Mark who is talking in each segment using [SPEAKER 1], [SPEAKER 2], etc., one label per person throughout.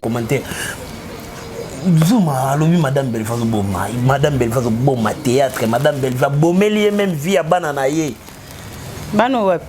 [SPEAKER 1] Commentaire. Zuma alobi Madame Belva azoboma, Madame Belva azoboma théâtre, Madame Belva abomeli ye même vie ya bana na ye.
[SPEAKER 2] Bana wapi?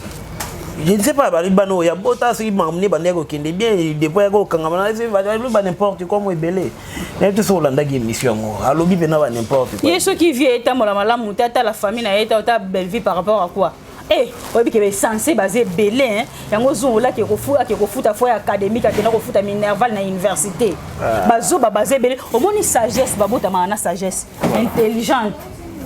[SPEAKER 1] Je ne sais pas, bali bana oyo abota soki makambo nde bandaki kokende bien depuis ayaki kokangama na ba n'importe quoi mo ebele. Nayebi te soki olandaki émission yango, alobi mpena ba n'importe quoi.
[SPEAKER 2] Ye soki vie etambola malamu te, ata la famille na ye ta Bellevue par rapport à quoi? Eh, oyebi ke baesense baza ebele hein? Yango zungola ake kofuta foyer académique, akenda kofuta minerval na université. Ah. Bazoba baza ebele. Omoni sagesse, babotamaka na sagesse intelligente,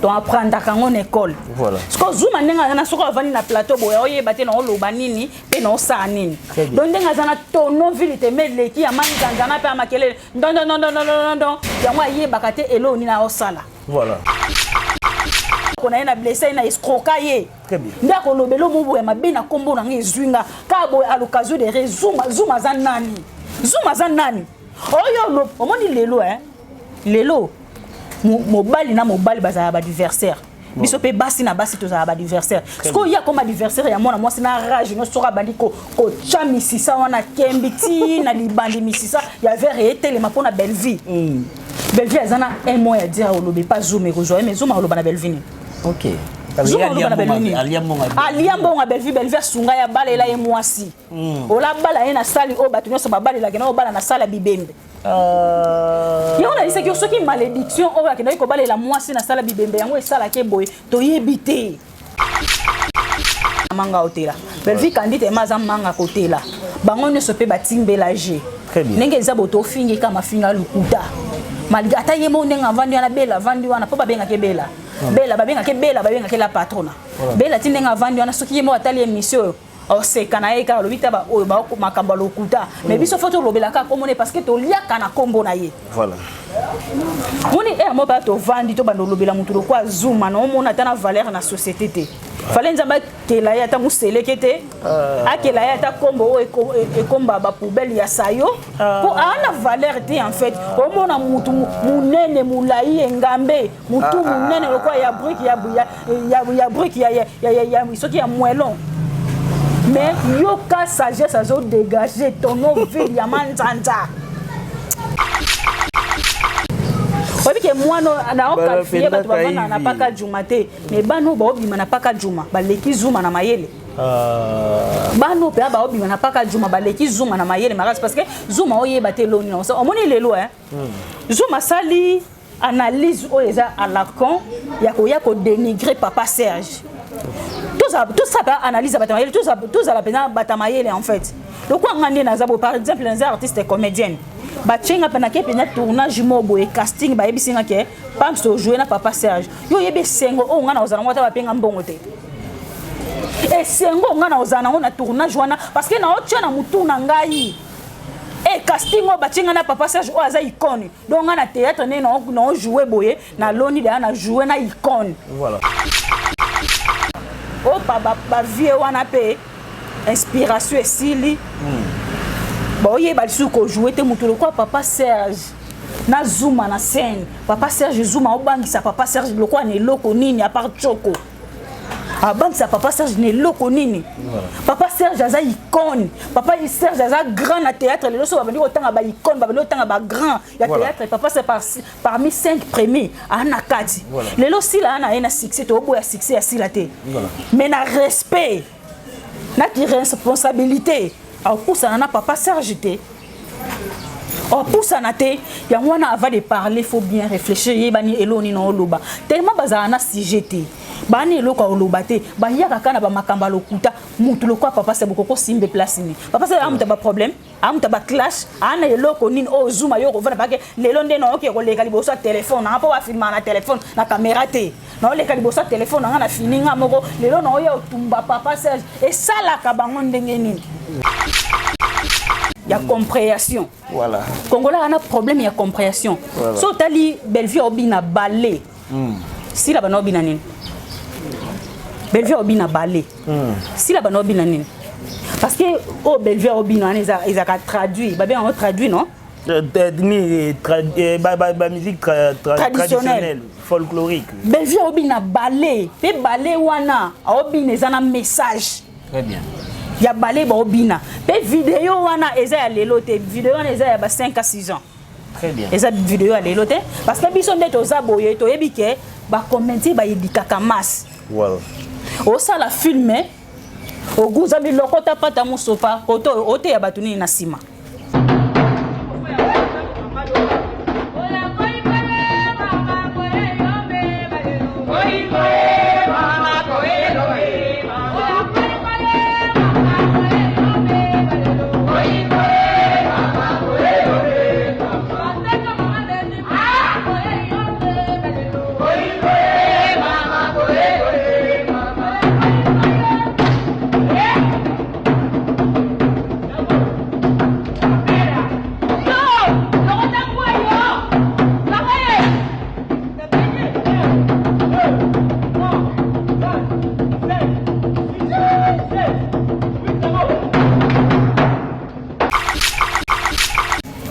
[SPEAKER 2] to apprendaka yango na école.
[SPEAKER 1] Voilà.
[SPEAKER 2] Siko Zuma ndenge aza na, soki avandi na plateau boye, oyeba te na oloba nini mpe na osala nini. Donc ndenge aza na tono vili te, me eleki ya manzanzana mpe ya makelele ndondondondondondon, yango ayebaka te eloko nini aosala.
[SPEAKER 1] Voilà.
[SPEAKER 2] Kona ye na blessé ye na escroka ye nde akolobela omo boye mabe na nkombo na ngai ezwi nga kaka boye à l'occasion de re Zuma. Zuma aza nani? Zuma aza nani? Oyo omoni lelo, eh? Lelo mobali na mobali bazala baadversaire, biso mpe basi na basi tozala baadversaire. Sikoyo ye akoma adversaire ya mwana mwasi na rage nyonso. Soki abandi kotya misisa wana, kembi ti na libandi, misisa ya vere etelema mpo na Bellevue. Bellevue aza na un mot ya dire, olobi pa Zuma ekozwa ye, mais Zuma oloba na Bellevue nini? Zuma oloba na Bellevue nini? Alia mbongo ya Bellevue. Bellevue asunga ye, abalela ye mwasi. Ola bala ye na sali oyo bato nyonso babalelaki na obala na sala ya bibembe. Yango nayebisaki yo, soki malédiction oyo akendaki kobalela mwasi na sala bibembe, yango esalaki boye, toyebi te. Manga otela Bellevue kandi tema aza manga kotela bango nyonso mpe batimbela je ndenge eza boto ofingi ka mafinga lokuta, malgré ata ye mo ndenge avandi wana. Bela avandi wana mpo babengaki Bela, Bela babengaki Bela, babengaki la patrona Bela ti ndenge avandi wana. Soki ye mo atali émission oyo, oseka na ye kaka, alobi ta baoyo makambo ya lokuta. Mais biso faut tolobelaka kombo na ye parce que toliaka na kombo na ye.
[SPEAKER 1] Voilà.
[SPEAKER 2] Moni ere moko kaka tovandi, tobanda olobela motu lokwa Zuma na omona ata na valeur na société te. Fale Nzambe akela ye ata moseleke te, akela ye ata kombo oyo ekomba bapoubele ya sayo, mpo aa na valeur te. En fait, omona mutu monene, molai, engambe, mutu monene lokola ya brique, ya brique, soki ya moellon, mais yoka sagesse azodégage, tono ville ya manzanza. Oyebi ke mwana naoqualifie bato bavanda na paka juma te, mais bana oyo baobima na paka juma baleki Zuma na mayele. Bana oyo mpenza baobima na paka juma baleki Zuma na mayele makasi, parce que Zuma oyeba te eloni na omoni lelo. Zuma asali analyse oyo eza à la con ya koya kodénigrer papa Serge. Tosala analyse ya bato mayele, tozala mpenza bato mayele. En fait, lokwa nga nde naza boye, par exemple naza artiste comédienne, batie nga mpe nake mpenza tournage mo boye, casting, bayebisi nga ke pams tojoue na papa Serge. Yo oyebi esengo oyo nga na kozala ngo, ata bapenga mbongo te, esengo nga na kozala nango na tournage wana, parce que naotia na mutu na ngai e casting oyo batie nga na papa Serge oyo aza icône. Donc nga na théâtre ndenge naojoue boye, naloni deya na joue na icône.
[SPEAKER 1] Voilà.
[SPEAKER 2] Oyo bavie wana mpe inspiration esili, baoyeba lisusu kojoue te. Moto lokola papa Serge na Zuma na scène, papa Serge, Zuma obangisa papa Serge lokola na eloko nini? À part choko, abangisa papa Serge na eloko nini? Papa Serge aza icône, papa Serge aza grand na théâtre. Lelo so babandi kotanga baicône, babandi kotanga bagrand ya théâtre, papa c'est parmi cinq premiers aa na kati. Lelo Sila aa na ye na succès, toboya succès ya Sila te, mais na respect naki responsabilité akopusana na papa Serge te, opusana te. Yango wana, avant de parler, faut bien réfléchir. Yebani eloko nini oloba. Tellement bazala na sujet te, bani eloko ya oloba te, bayaka kaka na bamakambo ya lokuta. Mutu lokola papa Serge, bokokosimbe place nini? Papa Serge amuta baproblème, amuta baclash, aa na eloko nini oyo Zuma yo kovanda pake lelo nde naoke koleka liboso ya telefone nanga, mpo bafilmaka na telefone na caméra te, naoleka liboso ya telefone nanga na fini nga moko, lelo naoya otumba papa Serge? Esalaka bango ndenge nini ya compréhension?
[SPEAKER 1] Voilà.
[SPEAKER 2] Congolais ana problème ya compréhension.
[SPEAKER 1] Voilà.
[SPEAKER 2] So otali Bellevue obina ballet, Sila bana obina nini? Bellevue obina ballet, Sila bana obina nini? Parce que oyo Bellevue obina wana ezalaka traduit, babenga yango traduit, non?
[SPEAKER 1] Ni ba musique
[SPEAKER 2] traditionnelle.
[SPEAKER 1] Traditionnelle, folklorique.
[SPEAKER 2] Bellevue obina ballet mpe ballet wana aobina eza na message.
[SPEAKER 1] Très bien.
[SPEAKER 2] Ya ballet baobina mpe video wana eza ya lelo te, video wana eza ya ba 5 à 6 ans.
[SPEAKER 1] Très bien.
[SPEAKER 2] Eza video ya lelo te, parce que biso nde toza boye, toyebi ke bacomédie bayedikaka masse. Osala film, oguza biloko, tapata mosopa koto, oteya bato nini na nsima?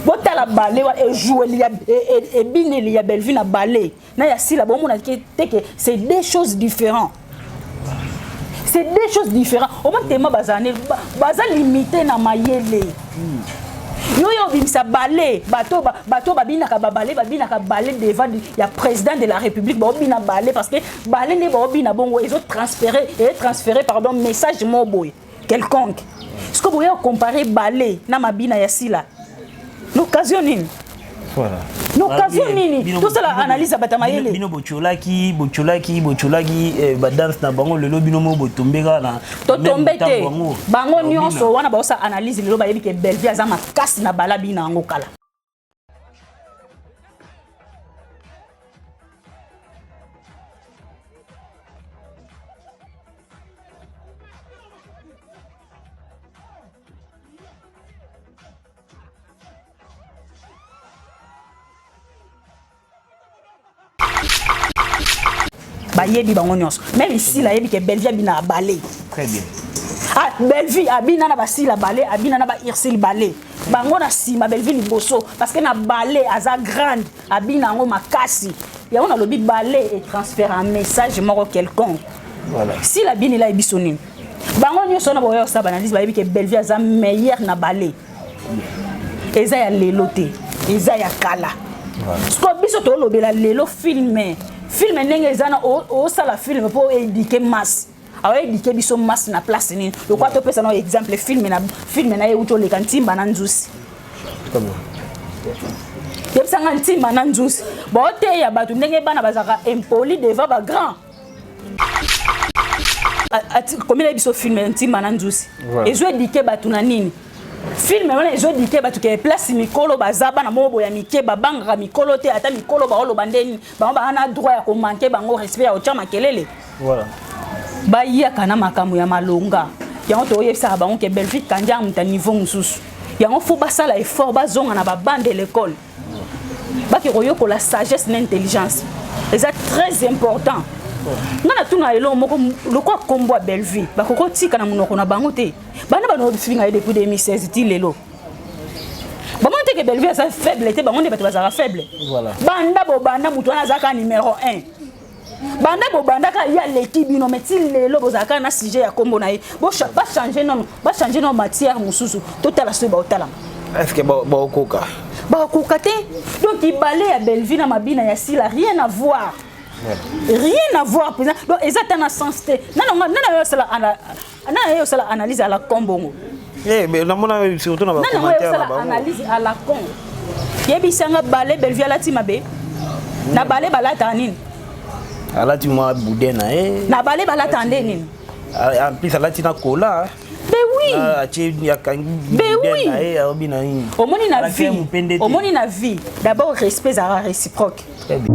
[SPEAKER 2] Botala ballet wana, ejoueli ya ebineli ya Bellevue na ballet na ya Sila, bomona te ke c'est deux choses différentes, c'est deux choses différentes. Omoni tema bazala ne baza limité na mayele. Yo yo obimisa ballet, bato babinaka baballet, babinaka ballet devant ya président de la République, baobina ballet parce que ballet nde baobina bongo ezotransférer, etransférer, pardon, message mo boye quelconque. Ce que boya comparer ballet na mabina ya Sila, l'occasion nini?
[SPEAKER 1] Voilà.
[SPEAKER 2] L'occasion nini? Tosala analyse ya bato ya mayele.
[SPEAKER 1] Bino botiolaki badanse na bango, lelo bino mo botombe kaka na
[SPEAKER 2] Totombe te. Bango nyonso wana baosala analyse lelo, bayebi ke Bellevue aza makasi na bala bina yango kala. Bayebi bango nyonso, même Sila ayebi ke Bellevue abina na ballet.
[SPEAKER 1] Très bien.
[SPEAKER 2] Ah, Bellevue abina na basila ballet, abina na baursile ballet, bango na nsima, Bellevue liboso, parce que na ballet aza grande, abina yango makasi. Yango nalobi ballet etransfère un message moko quelconque. Sila abinela ye biso nini? Bango nyonso wana boya kosala baanalyse, bayebi ke Bellevue aza meilleur na ballet. Eza ya lelo te, eza ya kala. Siko biso tolobela lelo film. Film ndenge eza na, osala film mpo éduquer masse, aoéduquer biso masse na place nini? Lokwa topesa na exemple film na ye euti oleka, Ntimba na Nzusi.
[SPEAKER 1] Très bien.
[SPEAKER 2] Yebisanga, Ntimba na Nzusi, baoteya bato ndenge bana bazalaka impoli devant bagrand. Komela biso film Ntimba na Nzusi ezoéduquer bato na nini? Film wana ezoéduquer bato ke place mikolo baza, bana moko boya mike babangaka mikolo te, ata mikolo baoloba ndeni, bango baa na droit ya komanquer bango respect, ya kotya makelele. Bayaka na makambo ya malonga. Yango toyebisaka bango ke Bellevue Kandia moto ya niveau mosusu. Yango faut basala effort, bazonga na babancs de l'école, bake koyokola sagesse na intelligence, eza très important. Nga natuna eloko moko, lokwa kombo ya Bellevue bakoki kotika na monoko na bango te. Bana banofinga ye depuis 2016 ti lelo, bamoni te ke Bellevue aza faible te. Bango nde bato bazalaka faible. Banda bobanda, moto wana azalaka numéro 1. Banda bobandaka, ye aleki bino, mais ti lelo bozalaka na sujet ya nkombo na ye. Bachange nano, bachange nano matière mosusu, totala soki baotalama.
[SPEAKER 1] Est ce que baokoka?
[SPEAKER 2] Bakoka te. Donc ballet ya Bellevue na mabina ya Sila, rien à voir, rien à voir président. Donc eza ta na sens te. Nana yo osala, nana yo osala analyse à la con bongo.
[SPEAKER 1] Eh, mais namona surtout na
[SPEAKER 2] nana yo
[SPEAKER 1] bacommentaire na
[SPEAKER 2] osala
[SPEAKER 1] bango.
[SPEAKER 2] Analyse à la con. Yebisanga, ballet Bellevue alati mabe na ballet, balataka nini?
[SPEAKER 1] Alati mwa boudin na ye.
[SPEAKER 2] Na ballet balataka nde nini?
[SPEAKER 1] En plus alati na kola.
[SPEAKER 2] Ben oui.
[SPEAKER 1] Atie, akangi
[SPEAKER 2] Ben
[SPEAKER 1] boudin
[SPEAKER 2] oui.
[SPEAKER 1] na ye, aobi na nini.
[SPEAKER 2] Omoni na
[SPEAKER 1] Alati
[SPEAKER 2] vie,
[SPEAKER 1] mopende te.
[SPEAKER 2] omoni na vie, d'abord respect ezalaka réciproque.
[SPEAKER 1] Très bien.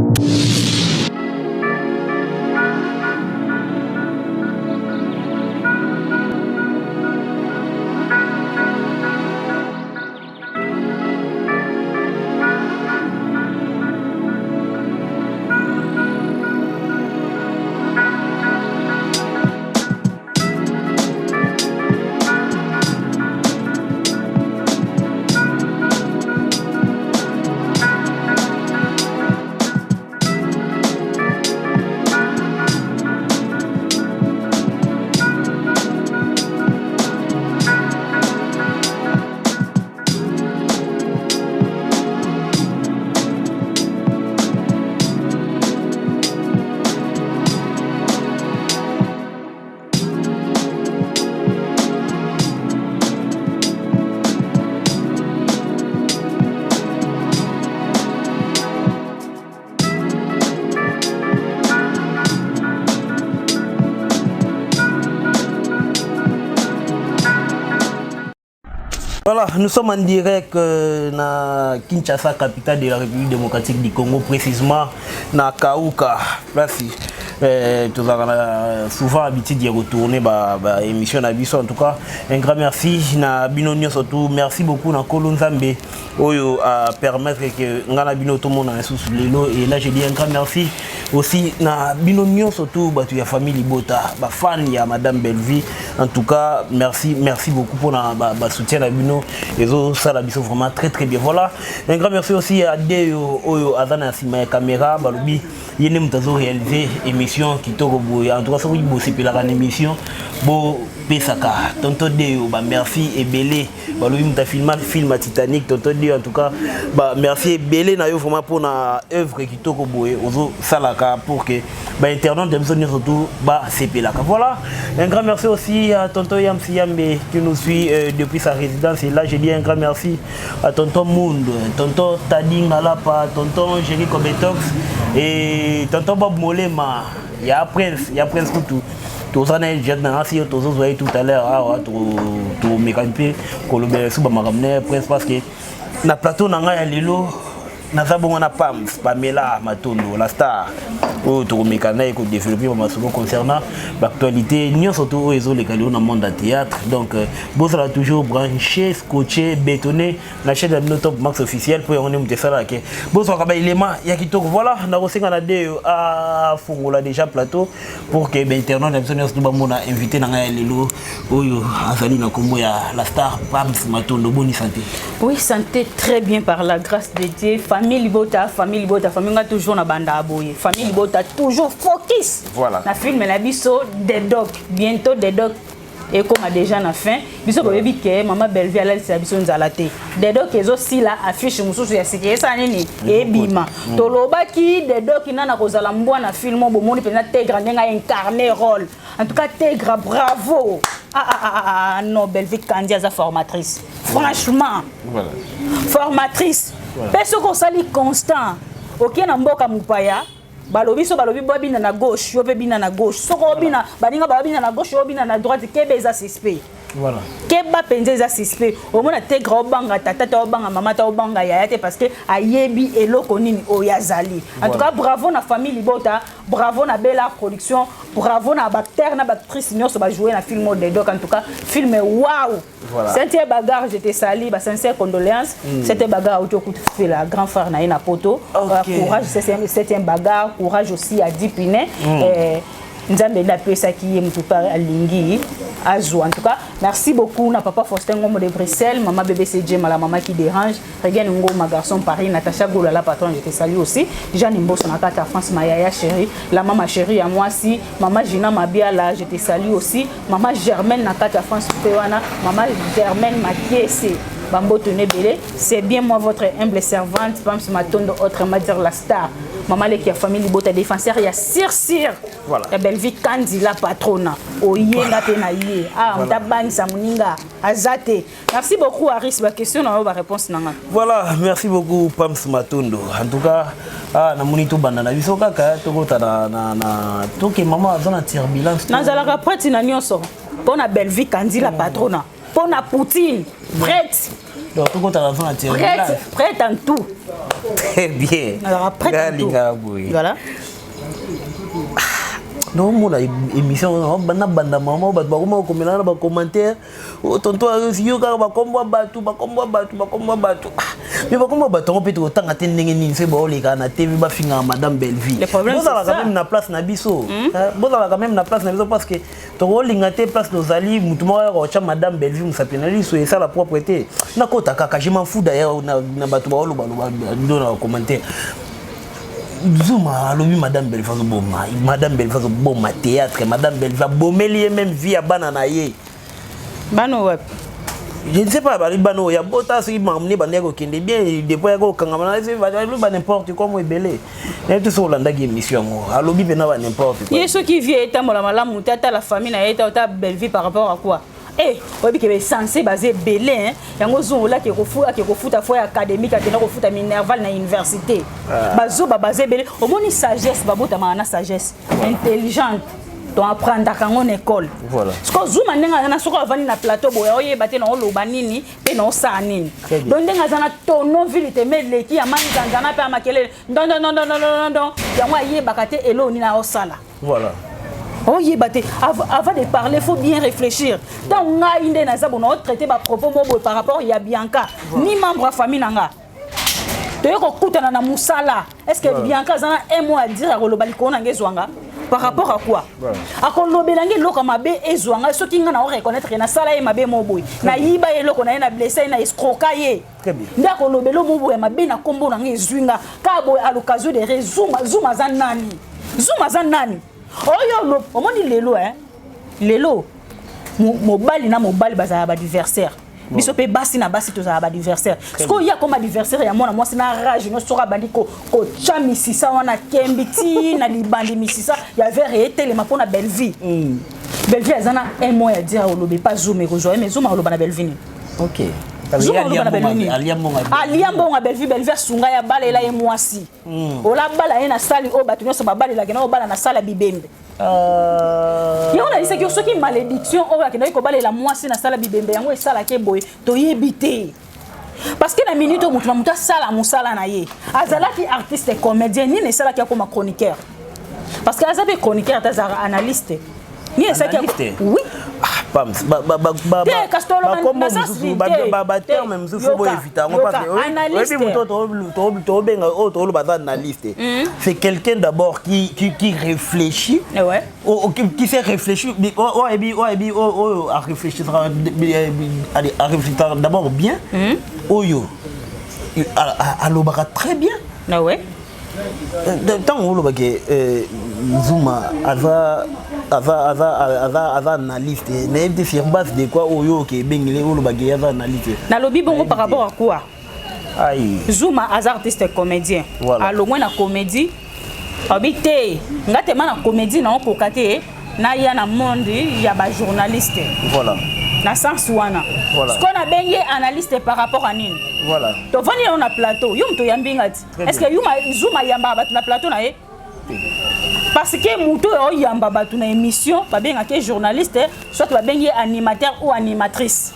[SPEAKER 1] Voilà, nous sommes en direct na Kinshasa, capitale de la République démocratique du Congo, précisément na Kauka. Place tozalaka souvent habitude ya retourner ba émission na biso. En tout cas, un grand merci na bino nyonso tout. Merci beaucoup na Kolo Nzambe oyo a permettre que nga na bino tomona lisusu lelo. Et là, je dis un grand merci aussi na bino nyonso tout, bato ya famille Libota, ba fan ya Madame Bellevue. En tout cas, merci, merci beaucoup pour na ba soutien na bino, ezosala biso vraiment très très bien. Voilà, un grand merci aussi à Deyo oyo aza na nsima ya caméra. Balobi ye nde moto azoréaliser émission kitoko boye. En tout cas, soki bosepelaka na émission, bopesaka tonton Deyo bamerci ebele. Balobi moto afilma film ya Titanic, tonton Deyo. En tout cas, bamerci ebele na yo vraiment mpona œuvre kitoko boye ozosalaka pour que bainternaute ya biso nyonso tout basepelaka. Voilà, un grand merci aussi à tonton Yamsi Yambe qui nous suit depuis sa résidence. Et là, je dis un grand merci à tonton Mund, tonton Tadi Ngalapa, tonton Jerry Kobetox et tonton Bob Molema. Ya Prince, ya Prince kutu toza na ye jet na ngasi, tozozwa ye tout à l'heure awa. Tomeka mpe kolobela so bamakambo na ye Prince, parce que na plateau na ngai ya lelo naza bongo na Pams Pamela Matondo, la star, oyo tokomeka na ye kodévelopper bamasolo concernant baactualité nyonso to oyo ezoleka lelo na monde ya théâtre. Donc bozala toujours branché, scotché, bétonné na chaîne ya bino Top Max Officiel, mpo yango nde moto esalaka bozwaka baélément ya kitoko. Voilà, nakosenga na de afungola déjà plateau pour que bainternaute na biso nyonso to bamona invité na ngai ya lelo oyo azali na nkombo ya la star Pams Matondo. Boni santé?
[SPEAKER 2] Oui, santé très bien, par la grâce de Dieu. Famille Libota, famille Libota, famille nga toujours na banda boye. Famille Libota toujours focus.
[SPEAKER 1] Voilà.
[SPEAKER 2] Na film na biso des doc, bientôt des doc ekóma déjà na fin. Biso boyebi ke mama Bellevue alalisela biso nzala te. Dedok ezosila, affiche mosusu ya sika esala nini, ebima. Tolobaki Dedok nana kozala mbwa na film. Bomoni mpenza Tegra ndenge aincarne rôle. En tout cas, Tegra, bravo. Ah, ah, ah, ah, non, Bellevue Kandi aza formatrice, franchement.
[SPEAKER 1] Voilà.
[SPEAKER 2] Formatrice mpe soki osali constant, okei na mboka mopaya, balobi so balobi bobina na gauche, yo mpe bina na gauche. Soki obina, baninga babina na gauche, yo obina na droite, keba, eza suspect.
[SPEAKER 1] Voilà.
[SPEAKER 2] Keba mpenza, eza suspect. Omona Tegra obanga tata te, obanga mama te, obanga yaya te, parce que ayebi eloko nini oyo azali. En tout cas, bravo na famille Libota, bravo na Bela Production, bravo na baacteur na baactrice nyonso bajoue na film oyo Dedok. En tout cas, film wow.
[SPEAKER 1] Voilà.
[SPEAKER 2] Septième bagarre, je te salue, ba sincère condoléances. Septième bagarre auti okutufela grand frère na ye na poto. Courage septième bagarre, courage aussi à Dipine. Nzambe nde apesaki ye, motu mpe alingi azwa. En tout cas, merci beaucoup na papa Faustin Ngombo de Bruxelles, mama BBC Jema, la mama qui dérange, Regan Ngoma, garçon Paris, Natacha Gola, la patronne, je te salue aussi. Jeanne Mbosso na kati ya France, ma yaya chérie, la mama chérie ya mwasi, mama Gina Mabiala, je te salue aussi. Mama Germaine na kati ya France mpe wana, mama Germaine Makiese, bamboto ebele. C'est bien moi, votre humble servante, Pams Matondo, autrement dire la star, mama leki ya famille Libota, défenseur ya sir sir
[SPEAKER 1] Voilà.
[SPEAKER 2] ya Bellevue Kandi, la patrona. Oyenga mpe na ye ah, moto abangisa moninga aza te. Merci beaucoup, Aris. Baquestion na yo, baréponse na nga.
[SPEAKER 1] Voilà, merci beaucoup Pams Matondo. En tout cas, ah, namoni tobanda na biso kaka, tokota na toke mama aza na turbulence.
[SPEAKER 2] Nazalaka prête na nyonso mpo na Bellevue Kandi, la patrona, mpo na Poutine, prête.
[SPEAKER 1] Donc tokota na na turbulence.
[SPEAKER 2] Prête, prête en tout.
[SPEAKER 1] Très bien.
[SPEAKER 2] Nazalaka prête en tout.
[SPEAKER 1] Ngalingaka boye.
[SPEAKER 2] Voilà.
[SPEAKER 1] Naomona émission na banda mama, bato bakoma kokomela na bacommentaire: tonton, yo kaka bakombo ya bato, bakombo ya bato, bakombo ya bato. Mais bakombo ya bato yango mpe tokotanga te. Ndenge nini soki baoleka na TV, bafingaka madame Bellevue?
[SPEAKER 2] Le problème, c'est
[SPEAKER 1] Bozalaka
[SPEAKER 2] ça.
[SPEAKER 1] même na place na biso. Bozalaka même na place na biso, parce que tokolinga te place tozali, mutu moko ayaka kotya madame Bellevue mosapi na liso, esala propre te. Nakota kaka, je m'en fous d'ailleurs na bato baolobaloba ndo na bacommentaire. Zuma alobi madame Bellevue azoboma, madame Bellevue azoboma théâtre, madame Bellevue abomeli ye même vie ya bana na ye.
[SPEAKER 2] Bana wapi?
[SPEAKER 1] Je ne sais pas, bali bana oyo ya bota, soki makambo nde bandeki kokende bien depuis yaka kokangama na ba n'importe quoi mo ebele. Nayebi te soki olandaki émission yango, alobi mpena ba n'importe quoi.
[SPEAKER 2] Ye soki vie etambola malamu te, ata la famille na ye te, ata Bellevue par rapport à quoi? Eh, oyebi ke baessence baza ebele, hein? Yango zongola ake kofuta fo ya académique, akenda kofuta minerval na université. Bazoba baza ebele. Omoni sagesse, babotamaka na sagesse intelligente. Toapprendaka yango na école.
[SPEAKER 1] Voilà.
[SPEAKER 2] Siko Zuma, ndenge aza na, soki avandi na plateau boye, oyeba te na oloba nini mpe na osala nini.
[SPEAKER 1] Très bien.
[SPEAKER 2] Donc ndenge aza na tono vili te, me eleki ya manzanzana mpe ya makelele ndondondondondondon, yango ayebaka te eloko nini aosala. Oyeba te. Avant de parler, faut bien réfléchir. Ntango ngai nde naza bona otraite bapropos mo boye par rapport ya Bianca, ni membre ya famille na nga, toye kokutana na mosala, est ce que Bianca aza na un mot à dire akoloba likolo na ngai ezwanga par rapport à quoi? Akolobela ngai eloko ya mabe ezwanga soki ngai na oreconnaître ke nasala ye mabe mo boye, nayiba ye eloko na ye, na blesse ye, na escroka ye.
[SPEAKER 1] Très bien.
[SPEAKER 2] Nde akolobela mo boye ya mabe na nkombo na ngai ezwi nga kaka boye à l'occasion de Zuma. Zuma aza nani? Zuma aza nani? Oyo omoni lelo, lelo mobali na mobali bazala baadversaire. Biso mpe basi na basi tozala baadversaire. Sikoyo ye akoma adversaire ya mwana mwasi na rage nyonso. Soki abandi kotya misisa wana, kembi ti na libandi, misisa ya vere etelema mpona Bellevie. Bellevie aza na un mot ya dire, olobi pa Zuma, ekozwa ye. Mais Zuma oloba na Bellevie nini? Zuma oloba na Bellevie nini? Alia mbongo ya Bellevie. Bellevie asunga ye, abalela ye mwasi. Ola bala ye na sali oyo bato nyonso babalelaki na obala na sala ya bibembe. Yango nayebisaki yo, soki malédiction oyo akendaki kobalela mwasi na sala bibembe, yango esalaki boye, toyebi te. Parce que na minute oyo, moto na moto asala mosala na ye. Azalaki artiste comédien, nini esalaki akoma chroniqueur? Parce que aza mpe chroniqueur ate, azalaka analyste. Nini esalaki?
[SPEAKER 1] Analyste?
[SPEAKER 2] Oui.
[SPEAKER 1] Ah, Pams,
[SPEAKER 2] Te, kasi
[SPEAKER 1] bakombo mosusu, baterme mosusu boevita yango, parce que
[SPEAKER 2] Analyste.
[SPEAKER 1] oyebi moto tobenga oyo toloba aza analyste, c'est quelqu'un d'abord qui réfléchit, qui sait réfléchir, oyebi oyo aréfléchissera, allez, aréfléchissera d'abord bien, oyo alobaka très bien.
[SPEAKER 2] Ah ouais.
[SPEAKER 1] Ntango olobaki Zuma aza analyste, nayebi te sur base de quoi oyo oke ebengeli olobaki aza analyste.
[SPEAKER 2] Nalobi bongo par rapport à quoi?
[SPEAKER 1] Ai.
[SPEAKER 2] Zuma aza artiste comédien. Alongwe na comédie, abi te nga tema na comédie na okoka te, naya na monde ya bajournaliste. Na sens wana. Sikoyo nabengi ye analyste par rapport à nini? Tovandi yango na plateau, yo moto oyambi nga ti.
[SPEAKER 1] Très
[SPEAKER 2] Est ce que yuma Zuma ayambaka bato na plateau na ye? Parce que moto oyo oyamba bato na émission, babengaki ye journaliste, soit babengi ye animateur ou animatrice.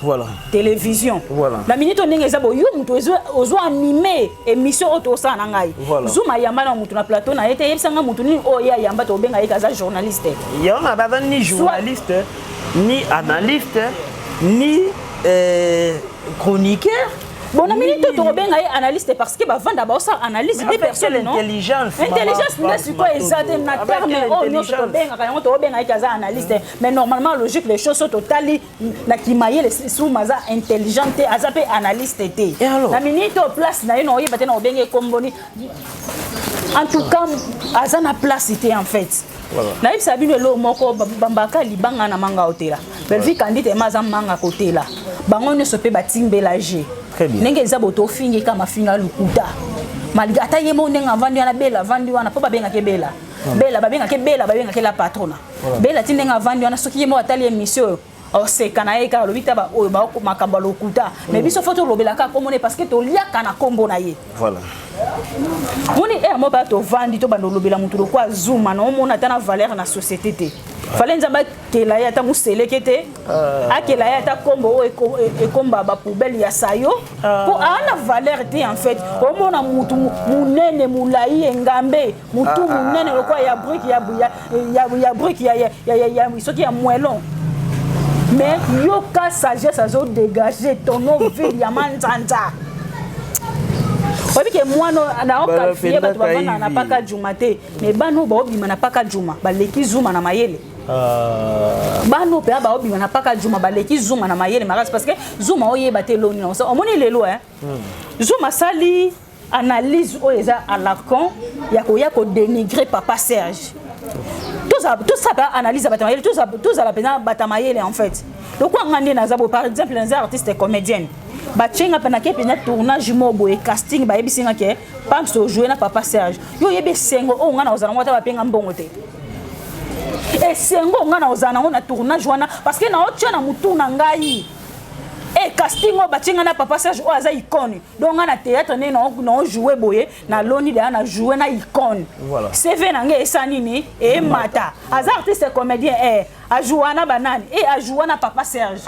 [SPEAKER 2] Télévision. Na minute oyo, ndenge eza boye, yo moto ozo anime émission oyo tosala na ngai. Zuma ayamba na moto na plateau na ye te. Yebisa nga moto nini oyo ye ayamba tobenga ye aza journaliste.
[SPEAKER 1] Yango na baza ni journaliste, ni analyste, ni chroniqueur.
[SPEAKER 2] Bon, na minute oyo tokobenga ye analyste parce que bavanda baosala analyse
[SPEAKER 1] Mais
[SPEAKER 2] des
[SPEAKER 1] avec
[SPEAKER 2] personnes.
[SPEAKER 1] quelle
[SPEAKER 2] Non,
[SPEAKER 1] intelligence,
[SPEAKER 2] intelligence
[SPEAKER 1] maman?
[SPEAKER 2] Nde sikoyo eza te na
[SPEAKER 1] Avec
[SPEAKER 2] terme
[SPEAKER 1] quelle
[SPEAKER 2] oyo nyonso
[SPEAKER 1] intelligence?
[SPEAKER 2] Tobengaka yango, tokobenga ye aza analyste, mais normalement, logique les choses, totali na kimayele, Zuma aza intelligent te, aza mpe analyste te.
[SPEAKER 1] Et alors?
[SPEAKER 2] Na minute oyo, place na ye na oyeba te na obenge ekomboni. En tout cas, aza na place te en fait. Nayebisa bino eloko moko, bambaka libanga na manga otela. Belvi kandi tema aza manga kotela, bango nyonso mpe batimbela ge.
[SPEAKER 1] Très bien.
[SPEAKER 2] Ndenge eza boto, ofingi ka mafinga lukuta, malgré ata ye mo ndenge avandi wana, Bela avandi wana mpo babengaki Bela, Bela babengaki Bela, babengaki la patrona Bela ti ndenge avandi wana. Soki ye mo atali émission oyo, oseka na ye kaka, alobi ta oyo makambo ya lokuta. Mais biso fo tolobelaka kombo na ye parce que toliaka na kombo na ye. Moni ere mo baya tovandi, tobanda olobela motu lokwa Zuma na omona ata na valeur na société te. Fale Nzambe akela ye ata moseleke te, akela ye ata kombo oyo ekomba bapoubele ya sayo, mpo aa na valeur te en fait. Omona mutu monene, molai, engambe, mutu monene lokola ya brique, ya brique, soki ya moellon, mais yoka sagesse azodégage, tono ville ya manzanza. Oyebi ke mwana naoqualifie bato bavandaka na paka Juma te, mais bana oyo baobima na paka Juma baleki Zuma na mayele. Bana oyo mpenza baobima na paka Juma baleki Zuma na mayele makasi, parce que Zuma oyeba te eloni na omoni lelo. Zuma asali analyse oyo eza à la con ya koya kodénigrer papa Serge. Tosala analyse ya bato mayele, tozala mpenza bato mayele en fait. Lokwa nga nde naza boye, par exemple, naza artiste comédienne, batyenga mpe nake mpenza tournage mo boye, casting, bayebisi nga ke Pams ojoue na papa Serge. Yo oyebi esengo oyo nga na ozala nango ata bapenga mbongo te, esengo oyo nga na ozala nango na tournage wana, parce que naotya na motu na ngai. E casting oyo batie nga na papa Serge oyo aza icône, donc nga na théâtre nde naojoue boye, naloni deya na joue na icône. CV na ngai esa nini emata, aza artiste comédien, e ajoua na banani, e ajoua na papa Serge.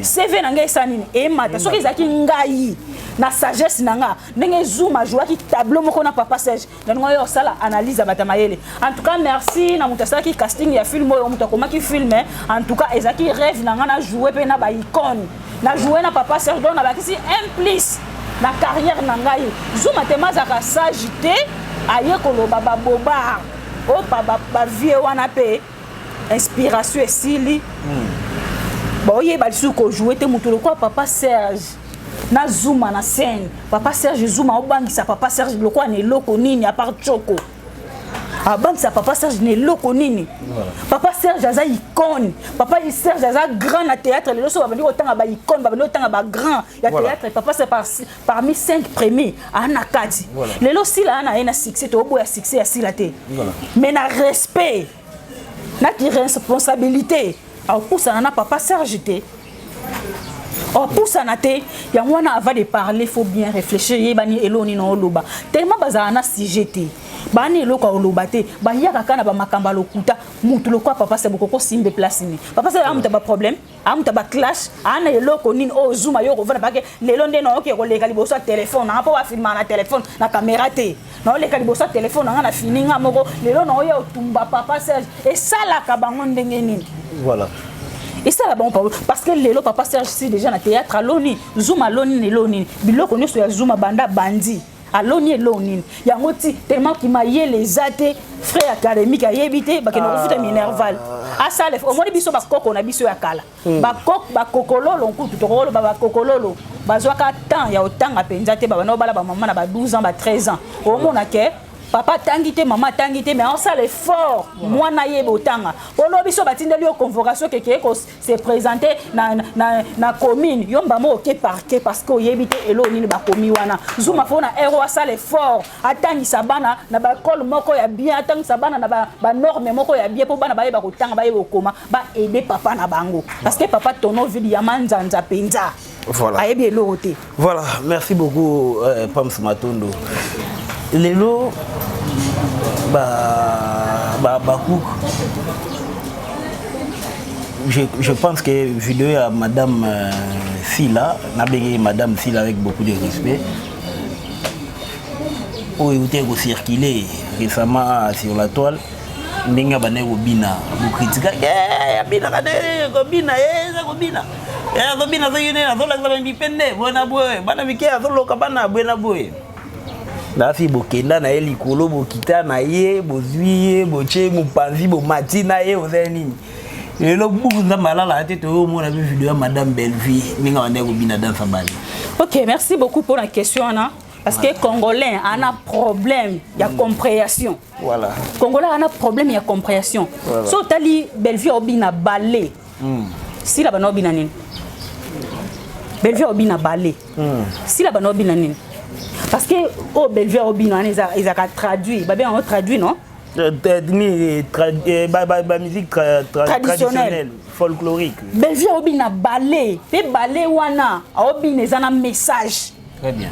[SPEAKER 2] CV na ngai esa nini emata. Soki ezalaki ngai na sagesse na nga, ndenge Zuma ajouaki tableau moko na papa Serge, nalingo oyo osala analyse ya bato ya mayele. En tout cas, merci na moto asalaki casting ya film oyo, moto akomaki film. En tout cas, ezalaki rêve na nga na joue mpe na baicône, na joue na papa Serge, donc nabakisi un plus na carrière na ngai. Zuma tema azalaka sage te, aye koloba babobar oyo bavie wana mpe inspiration esili, baoyeba lisusu kojoue te. Moto lokola papa Serge na Zuma na scène, papa Serge, Zuma obangisa papa Serge lokola na eloko nini? À part choko, abangisa papa Serge na eloko nini? Papa Serge aza icône, papa Serge aza grand na théâtre. Lelo so babandi kotanga baicône, babandi kotanga bagrand ya théâtre, papa c'est parmi cinq premiers aa na kati. Lelo Sila aa na ye na succès, toboya succès ya Sila te, mais na respect naki responsabilité, akopusana na papa Serge te, opusana te. Yango wana, avant de parler, faut bien réfléchir. Yebani eloko nini oloba. Tellement bazala na sujet te, bani eloko oloba te, bayaka kaka na bamakambo ya lokuta. Mutu lokwa papa se bokoko simbe place nini? Papa se amuta baproblème, amuta baclash, aa na eloko nini oyo Zuma yo kovanda pake lelo nde naoke koleka liboso ya telefone nanga mpo bafilmaka na telefone na caméra te? Naoleka liboso ya telefone nanga na fini nga moko, lelo naoya otumba papa Serge. Esalaka bango ndenge nini? Esala bango parce que lelo papa Serge si déjà na théâtre aloni, Zuma aloni na eloko nini? Biloko nyonso ya Zuma banda bandi aloni eloko nini? Yango ti tellement kimayele eza te, frais académique ayebi te, bakende kofuta minerval asala. Omoni biso bakoko na biso ya kala, bakokololo nkutu tokoloba, bakokololo bazwaka temps ya kotanga mpenza te. Babanda obala bamama na ba 12 ans, ba 13 ans. Omona ke papa atangi te, mama atangi te, mais osala effort mwana ayeba otanga. Olobi so batindeli yo convocation keke se présenter na commune, yo mbama oke parquet parce que oyebi te eloko nini bakomi wana. Zuma fo na ero asala effort, atangisa bana na baekole moko ya bien, atangisa bana na banorme moko ya bien, mpo bana bayeba kotanga, bayeba kokoma, baaider papa na bango, parce que papa tonoville ya manzanza mpenza ayebi eloko te.
[SPEAKER 1] Voilà, merci beaucoup, Pams Matondo. Lelo bacook, je pense que vidéo ya madame Sila, nabengi madame Sila avec beaucoup de respect, oyo euti kocirculer récemment sur la toile, ndenge abandaki kobina, bokritikaki abinaka nde kobina, eza kobina, azobina soki nde azolakisa bamipe nde boye na boye, bana mike azoloka bana boye na boye. Nafi bokenda na ye likolo, bokita na ye, bozwi ye, botie mopanzi, bomati na ye, ozali nini? Lelo buku Nzambe alala te, toyomona mpe video ya madame Bellevue ndenge abandaki kobina danse bale.
[SPEAKER 2] Ok, merci beaucoup pour la question wana, parce que Congolais a un problème ya compréhension. Congolais a un problème ya compréhension. So otali Bellevue obina ballet, Sila bana obina nini? Bellevue obina ballet, Sila bana obina nini? Parce que oyo Bellevue obina wana ezalaka traduit, babenga yango traduit, non?
[SPEAKER 1] Ni bamusique traditionnelle folklorique.
[SPEAKER 2] Bellevue aobina ballet, mpe ballet wana aobina eza na message.
[SPEAKER 1] Très bien.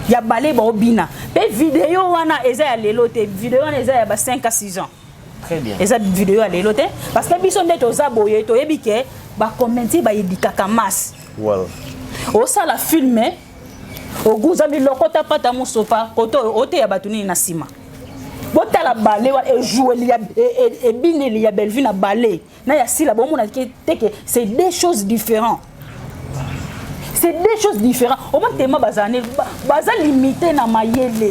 [SPEAKER 2] Ya ballet baobina, mpe video wana eza ya lelo te, video wana eza ya ba 5 à 6 ans.
[SPEAKER 1] Très bien.
[SPEAKER 2] Eza video ya lelo te, parce que biso nde toza boye, toyebi ke bacomédie bayedikaka masse. Osala film, oguzami lokota pata mosopa koto oyo oteya bato nini na nsima? Botala ballet wana, ejoueli ya ebineli ya Bellevue na ballet na ya Sila, bomona te ke c'est deux choses différentes, c'est deux choses différentes. Omoni tema bazala ne baza limité na mayele.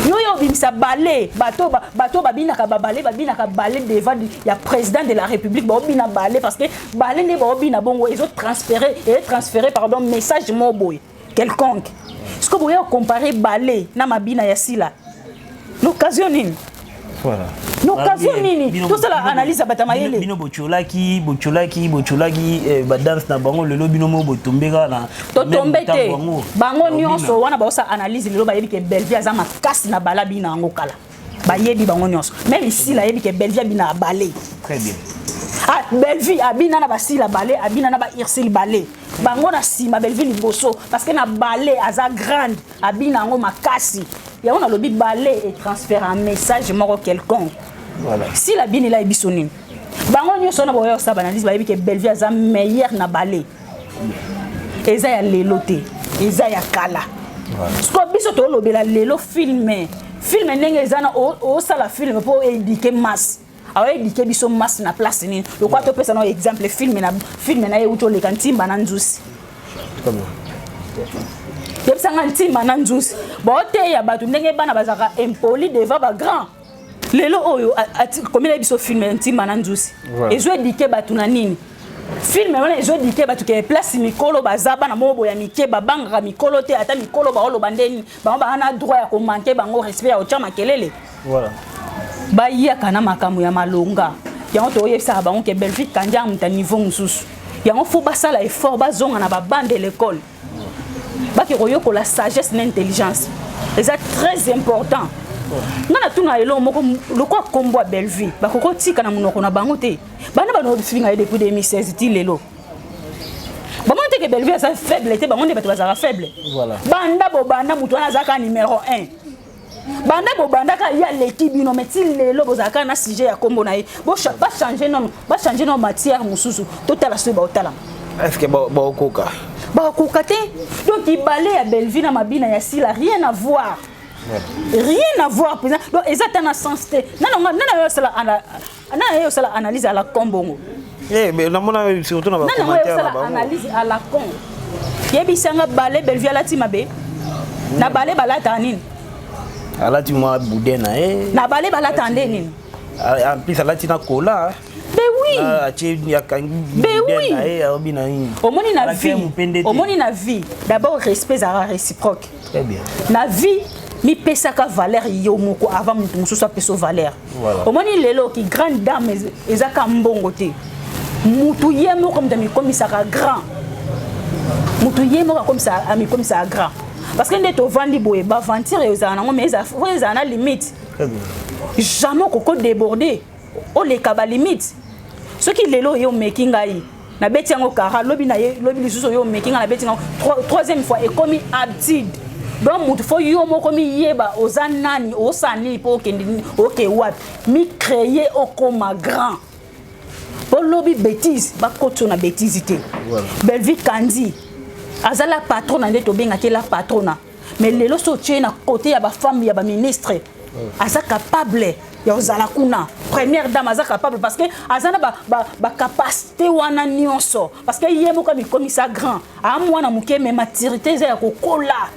[SPEAKER 2] Yo yo obimisa ballet, bato babinaka baballet, babinaka ballet devant ya président de la République, baobina ballet parce que ballet nde baobina bongo ezotransférer, ezotransférer, pardon, message moko boye quelconque. Ce que boya comparer ballet na mabina ya Sila, l'occasion nini? L'occasion nini? Tosala analyse ya bato ya mayele.
[SPEAKER 1] Bino botiolaki, botiolaki, botiolaki badanse na bango, lelo bino mo botombe kaka na
[SPEAKER 2] Totombe te. Bango nyonso wana baosala analyse lelo, bayebi ke Bellevue aza makasi na bala bina yango kala. Bayebi bango nyonso, même Sila ayebi ke Bellevue abina na ballet.
[SPEAKER 1] Très bien.
[SPEAKER 2] Ah, Bellevue abina na basila ballet, abina na baursile ballet. Bango na nsima, Bellevue liboso, parce que na ballet aza grande, abina yango makasi. Yango nalobi ballet etransfère un message moko quelconque.
[SPEAKER 1] Voilà.
[SPEAKER 2] Sila binela ye biso nini? Bango nyonso wana boya kosala baanalyse, bayebi ke Bellevue aza meilleur na ballet. Eza ya lelo te, eza ya kala. Siko biso tolobela lelo film. Film ndenge eza na osala film mpo éduquer masse, aoéduquer biso masse na place nini? Lokwa topesa na exemple film na ye euti oleka, Ntimba na Nzusi.
[SPEAKER 1] Très bien.
[SPEAKER 2] Yebisanga, Ntimba na Nzusi baoteya bato ndenge bana bazalaka impoli devant bagrand. Lelo oyo komela biso film ya Ntimba na Nzusi ezoéduquer bato na nini? Film wana ezoéduquer bato ke place mikolo baza, bana moko boya mike babangaka mikolo te. Ata mikolo baoloba ndeni, bango baa na droit ya komanquer bango respect, ya kotya makelele. Bayaka na makambo ya malonga. Yango toyebisaka bango ke Bellevue Kandi ya moto ya niveau mosusu. Yango faut basala effort, bazonga na babancs de l'école, bake koyokola sagesse na intelligence, eza très important. Nga natuna eloko moko: lokwa kombo ya Bellevue bakoki kotika na monoko na bango te? Bana banofinga ye depuis 2016 ti lelo, bamoni te ke Bellevue aza faible te. Bango nde bato bazalaka faible. Banda bobanda, moto wana azalaka numéro 1. Banda bobandaka, ye aleki bino. Mais ti lelo bozalaka na sujet ya nkombo na ye. Bachange nano, bachange nano matière mosusu, totala soki baotalama.
[SPEAKER 1] Est ce que baokoka?
[SPEAKER 2] Bakoka te. Donc ibale ya Bellevue na mabina ya Sila, rien à voir, rien à voir mpenza. Donc eza ta na sens te. Nana yo osala analyse à la con bongo?
[SPEAKER 1] Eh, mais namona surtout na
[SPEAKER 2] nana ngo
[SPEAKER 1] bacommentaire na
[SPEAKER 2] osala
[SPEAKER 1] bango.
[SPEAKER 2] Analyse à la con. Yebisanga, ballet Bellevue alati mabe? Na ballet balataka nini?
[SPEAKER 1] Alati mwa boudin na ye.
[SPEAKER 2] Na ballet balataka nde nini?
[SPEAKER 1] En plus alati na kola.
[SPEAKER 2] Ben oui.
[SPEAKER 1] Atie, akangi
[SPEAKER 2] Ben
[SPEAKER 1] boudin
[SPEAKER 2] oui.
[SPEAKER 1] na ye, aobi na nini.
[SPEAKER 2] Omoni na
[SPEAKER 1] Alati
[SPEAKER 2] vie,
[SPEAKER 1] mopende te.
[SPEAKER 2] omoni na vie, d'abord respect ezalaka réciproque.
[SPEAKER 1] Très bien.
[SPEAKER 2] Na vie, mipesaka valeur yo moko avant moto mosusu apesa valeur. Omoni lelo ki grande dame ezaka mbongo te. Mutu ye moko moto amikomisaka grand, mutu ye moko amikomisaka grand, parce que nde tovandi boye, baventure ezala nango, mais faut ezala na limite.
[SPEAKER 1] Très bien.
[SPEAKER 2] Jamais okoko déborder, oleka balimite. Soki lelo oye omeki ngai, nabeti yango kara, lobi na ye, lobi lisusu oyo omeki ngai, nabeti yango troisième fois, ekomi habitude. Donc mutu faut yo moko miyeba oza nani, osala nini, mpo okende oke wapi. Micréer okoma grand, mpo lobi bétise bakoti yo na bétise te. Bellevue Kandi aza la patrona, nde tobengaki la patrona. Mais lelo so otie na côté ya bafemme ya baministre, aza capable ya kozala kuna première dame. Aza capable parce que aza na bacapacité wana nyonso, parce que ye moko amikomisa grand. Aa mwana moke, mais maturité eza ya kokola,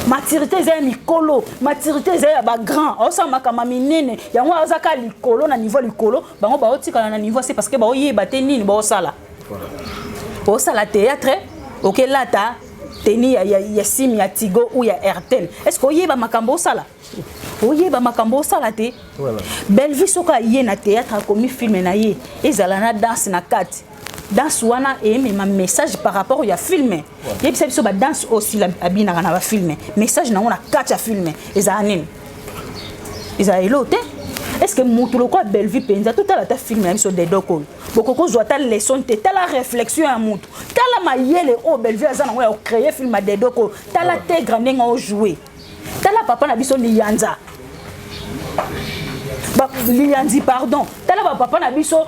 [SPEAKER 2] maturité eza ya mikolo, maturité eza ya bagrand. Aosala makambo minene, yango aza kaka likolo, na niveau likolo. Bango baotikala na niveau se, parce que baoyeba te nini baosala. Osala théâtre, okelata tenue ya sim ya Tigo ou ya Airtel, est ce que oyeba makambo osala? Oyeba makambo osala te. Bellevue soki aye na théâtre, akomi film na ye, ezala na danse na kati. Danse wana eyemema message par rapport ya film. Yebisa biso, badanse oyo abinaka na bafilm, message nango na kati ya film ezala nini? Ezala elo te. Est ce que motu lokola Bellevue mpenza, totala ata film na biso Dedok oyo, bokoki kozwa ata leçon te? Tala réflexion ya motu, tala mayele oyo Bellevue aza nango ya kocréer film ya Dedok oyo. Tala Tegra ndenge ojoue, tala papa na biso Liyanza, Liyanzi pardon, tala bapapa na biso,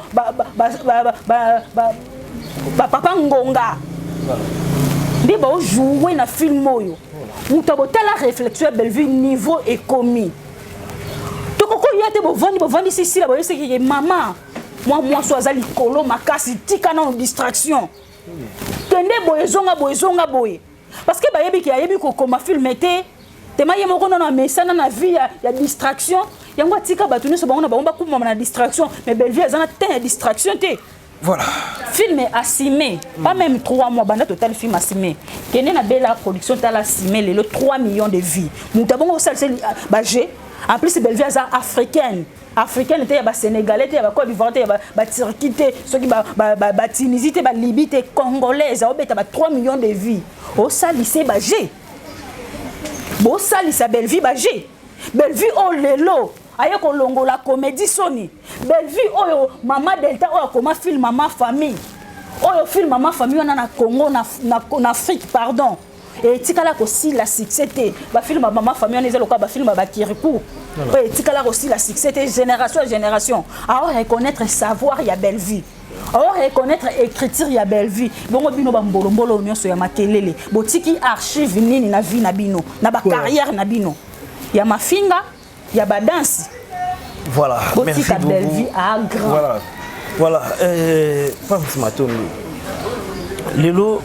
[SPEAKER 2] bapapa Ngonga nde baojoue na film oyo. Moto abotala réflexion ya Bellevue, niveau ekomi, tokokoya te. Bovandi, bovandisi Sila, boyesekeke mama mwa mwasi aza likolo makasi. Tika nano distraction, kende boye, ezonga boye, ezonga boye, parce que bayebi ke ayebi kokoma film te. Tema ye moko nano amesana na vie ya distraction. Yango atika bato nyonso, bango na bango bakumama na distraction. Mais Bellevue aza na temps ya distraction te. Film assumé, pas même 3 mois banda total film assumé. Kende na Bela Production, tala assumé lelo 3 millions de vues. Moto abongo osalisa baje. En plus Bellevue aza africaine, africaine te ya basénégalais te, ya bacôte d'Ivoire te, ya baturquie te, soki batunisie te, balibye te, congolaise. Aobeta ba 3 millions de vues, osalise baje, bosalisa Bellevue baje. Bellevue oyo lelo aye kolongola comédie soni. Bellevue oyo, Mama Delta oyo akoma film Mama Famille. Oyo film mama famille wana na Congo na, na, na Afrique pardon. Etikala kosila succès te. Ba film ya mama famille wana eza lokola ba film ya ba Kirikou. Oyo etikala kosila succès te génération ya génération. Ao reconnaître savoir ya Bellevue. Ao reconnaître écriture ya Bellevue. Bongo bino ba mbolombolo nyonso ya makelele. Botiki archive nini na vie na bino, na ba carrière na bino. Ya mafinga, ya ba danse.
[SPEAKER 1] Voilà, merci
[SPEAKER 2] Botika
[SPEAKER 1] beaucoup.
[SPEAKER 2] Bellevue à grand.
[SPEAKER 1] Voilà. Voilà, Pams Matondo. Lelo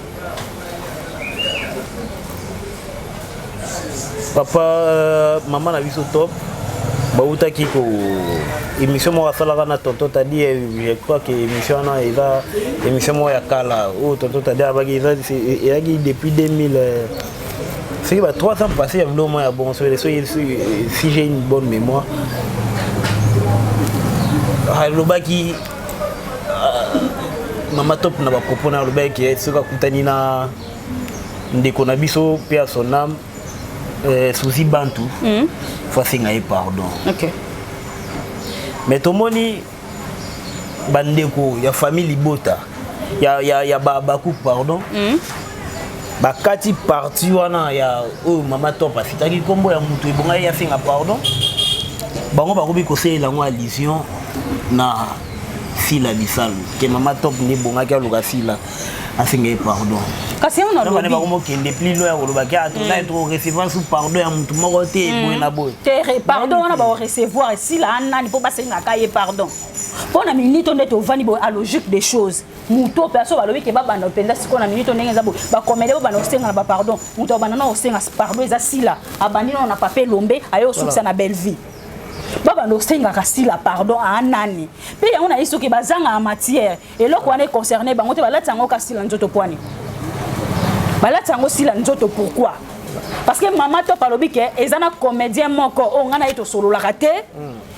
[SPEAKER 1] papa maman na biso top bautaki ko émission moko asalaka na tonton Tadi, je crois que émission wana eza émission moko ya kala oyo tonton Tadi abaki ezalaki depuis 2000 soki ba 3 ans passé ya biloko moko ya bon soki si j'ai une bonne mémoire alobaki mama top na bapropos na alobaki soki akutani na ndeko na biso mpe ya son âme Suzy Bantu faut asenga ye pardon. Mais tomoni bandeko ya famille libota ya bakuku pardon bakati parti wana ya oyo mama top afitaki nkombo ya motu ebongai asenga pardon, bango bakomi kosalela yango allusion na Sila Bisalu ke mama top nde ebongaki aluka Sila asenga ye pardon.
[SPEAKER 2] Kasi yango
[SPEAKER 1] nde
[SPEAKER 2] nalobi
[SPEAKER 1] bakomokende plus loin ya kolobaki toza torecevoir su pardon ya motu moko te boye na boye.
[SPEAKER 2] Te, pardon wana baorecevoir esila anani mpo basengaka ye pardon mpo na minito nde tovandi boye. A logique des choses, moto mpe aso balobi ke babanda mpenza sikoyo na minito ndenge eza boye, bacomédien bobanda kosenga na bapardon, moto abanda na kosenga pardon eza Sila. Abandi nano na Papa Elombe, aye osukisa na Bellevue. Babanda osengaka Sila pardon aanani mpe yango na ye soki bazangaka matière, eloko wana econcerne bango te. Balati yango ka Sila nzoto pwani, balati yango Sila nzoto. Pourquoi? Parce que mama top alobi ke eza na comédien moko oyo ngai na ye tosololaka te,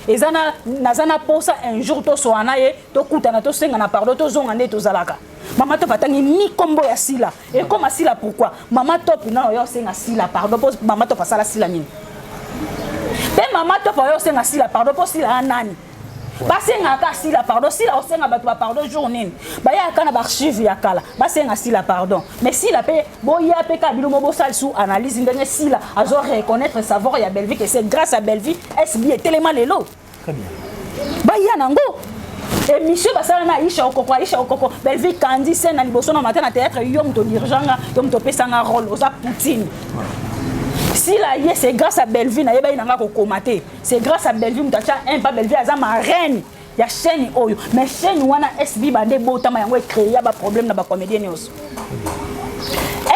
[SPEAKER 2] eza na naza na posa un jour tosola na ye, tokutana, tosenga na pardon, tozonga nde tozalaka. Mama top atangi ni nkombo ya Sila, ekoma Sila. Pourquoi mama top nano oyo osenga Sila pardon? Mpo mama top asala Sila nini? Mpe mama top oyo osenga Sila pardon mpo Sila ya nani? Basengaka Sila pardon, Sila osenga bato bapardon jour nini? Bayaka na baarchive ya kala, basenga Sila pardon. Mais Sila mpe boya mpe kaka bino mo bosala su analyse ndenge Sila azo reconnaître savoir ya Bellevue, que c'est grâce à Bellevue SB etelema lelo.
[SPEAKER 1] Très bien.
[SPEAKER 2] Baya nango émission basala na Aisha Okoko. Aisha Okoko, Bellevue kandi se na liboso na matin na théâtre, yo moto dirigeanga, yo moto opesanga rôle, oza Poutine. Sila ye, c'est grâce à Bellevue nayebaki nanga kokoma te, c'est grâce à Bellevue moto atya un pas. Bellevue aza ma reine ya chaîne oyo, mais chaîne wana SB bande ebotama yango ecréa baproblème na bacomédien nyonso.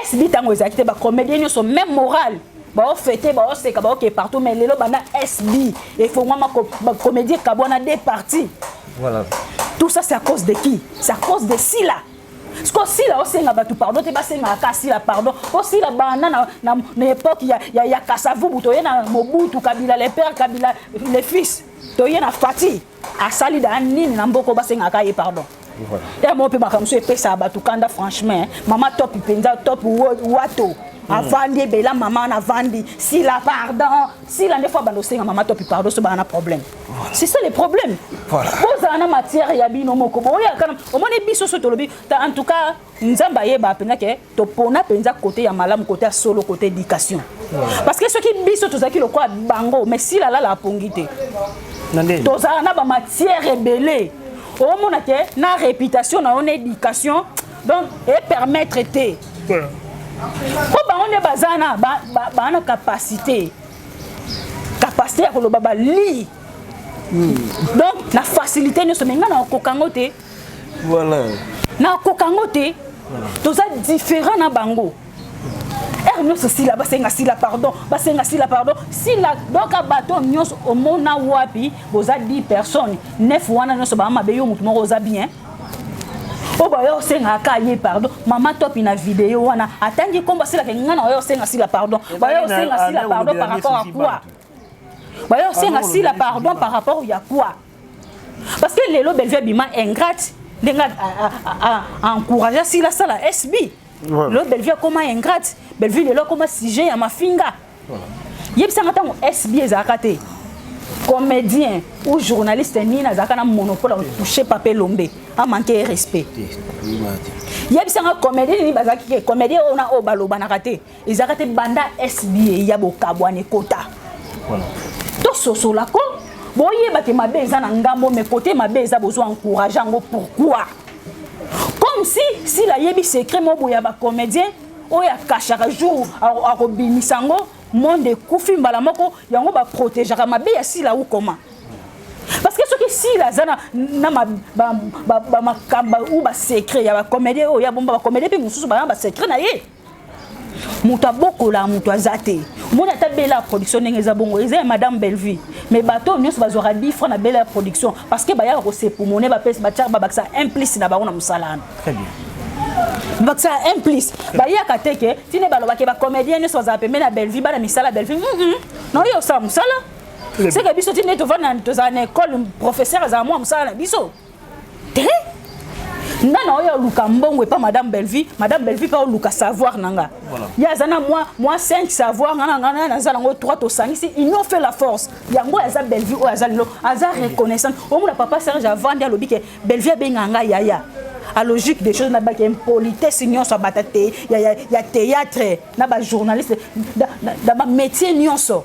[SPEAKER 2] SB ntango ezalaki te, bacomédien nyonso même moral, baofete, baoseka, baoke partout. Mais lelo banda SB efongwama, bacomédien ekabwana deux parties.
[SPEAKER 1] Voilà.
[SPEAKER 2] Tout ça, c'est à cause de qui? C'est à cause de Sila. Siko Sila osenga bato pardon te, basengaka ka Sila pardon po Sila banda na époque ya Kasavubu, toye na Mobutu, Kabila le père, Kabila le fils, toye na Fati, asali da nini na mboka basengaka ye pardon?
[SPEAKER 1] Voilà.
[SPEAKER 2] Ya mo mpe makambo mosusu epesaka bato kanda franchement. Mama top mpenza, top wato avandi ebela, mama wana avandi Sila pardon, Sila nde fo abanda osenga mama top pardon so baa na problème. C'est ça le problème.
[SPEAKER 1] Voilà.
[SPEAKER 2] Bozala na matière ya bino moko, boyaka na omoni biso so tolobi en tout cas Nzambe ayeba mpenza ke topona mpenza côté ya malamu, côté ya solo, côté éducation, parce que soki biso tozalaki lokola bango, mais Sila alala apongi te.
[SPEAKER 1] Na ndeni
[SPEAKER 2] tozala na bamatière ebele, omona ke na réputation na yo na éducation, donc epermettre te mpo bango nde baza na baa na capacité ya koloba bali, donc na facilité nyonso. Mais ngai nakoka yango te.
[SPEAKER 1] Voilà.
[SPEAKER 2] Nakoka yango te, toza différent na bango. Ere nyonso Sila basenga Sila pardon, basenga Sila pardon, Sila. Donc bato nyonso omona wapi boza 10 personnes, 9 wana nyonso baa mabe, yo motu moko oza bien oyo bayo osengaka ye pardon. Mama topi na video wana atangi nkombo asilaka, ngai na oyo osenga Sila pardon, bayo osenga Sila pardon par rapport à quoi? Bayo osenga Sila pardon par rapport ya quoi? Parce que lelo Bellevue abima ingrate ndenge encourage Sila asala SB. Lelo Bellevue akoma ingrate, Bellevue lelo akoma sujet ya mafinga. Yebisanga, ntango SB ezalaka te, Comédien ou journaliste nini azalaka na monopole ya kotouche Papa Elombe, amanke ye respect? Yebisanga, comédien nini bazalaki ke comédien oyo na oyo balobanaka te? Ezalaka te. Banda SBA ya bokabwana ekota, tososola ko boyeba ke mabe eza na ngambo, mais kote mabe eza, bozwa encourage yango. Pourquoi? Comme si s'il ayebi secret mo boye ya bacomédien oyo akashaka, jour akobimisa yango, monde ekufi mbala moko. Yango baprotégeaka mabe ya Sila ou comment? Parce que soki Sila aza na bamakambo ou basecret ya bacomédien oyo ya bomba, bacomédien mpe mosusu baza na basecret na ye. Moto abokola moto aza te. Omoni ata Bela ya Production ndenge eza bongo, eza ya Madame Bellevue, mais bato oyo nyonso bazwaka 10 francs na Bela ya Production parce que bayaka kosepumone, bapesi, batiaka, babakisa un plus na bango na mosala wana.
[SPEAKER 1] Très bien.
[SPEAKER 2] Bakisa un plus, bayaka te ke ntina balobaki bacomédien nyonso bazala pembeni ya Bellevue, bana misala Bellevue na oyo osala mosala seke biso ti nde tovanda, tozala na école, professeur azala mwa mosala na biso te. Nga na oyo oluka mbongo epa Madame Bellevue, Madame Bellevue mpe oluka savoir na nga. Ye aza na mwa 5 savoir, nga na nga naza nango 3, tosangisi, union fait la force. Yango aza Bellevue oyo aza lelo, aza reconnaissante. Omona Papa Serge avandi, alobi ke Bellevue abengaka nga yaya. A logique des choses, na baki impolitesse nyonso abata te ya théâtre na bajournaliste na bamétier nyonso.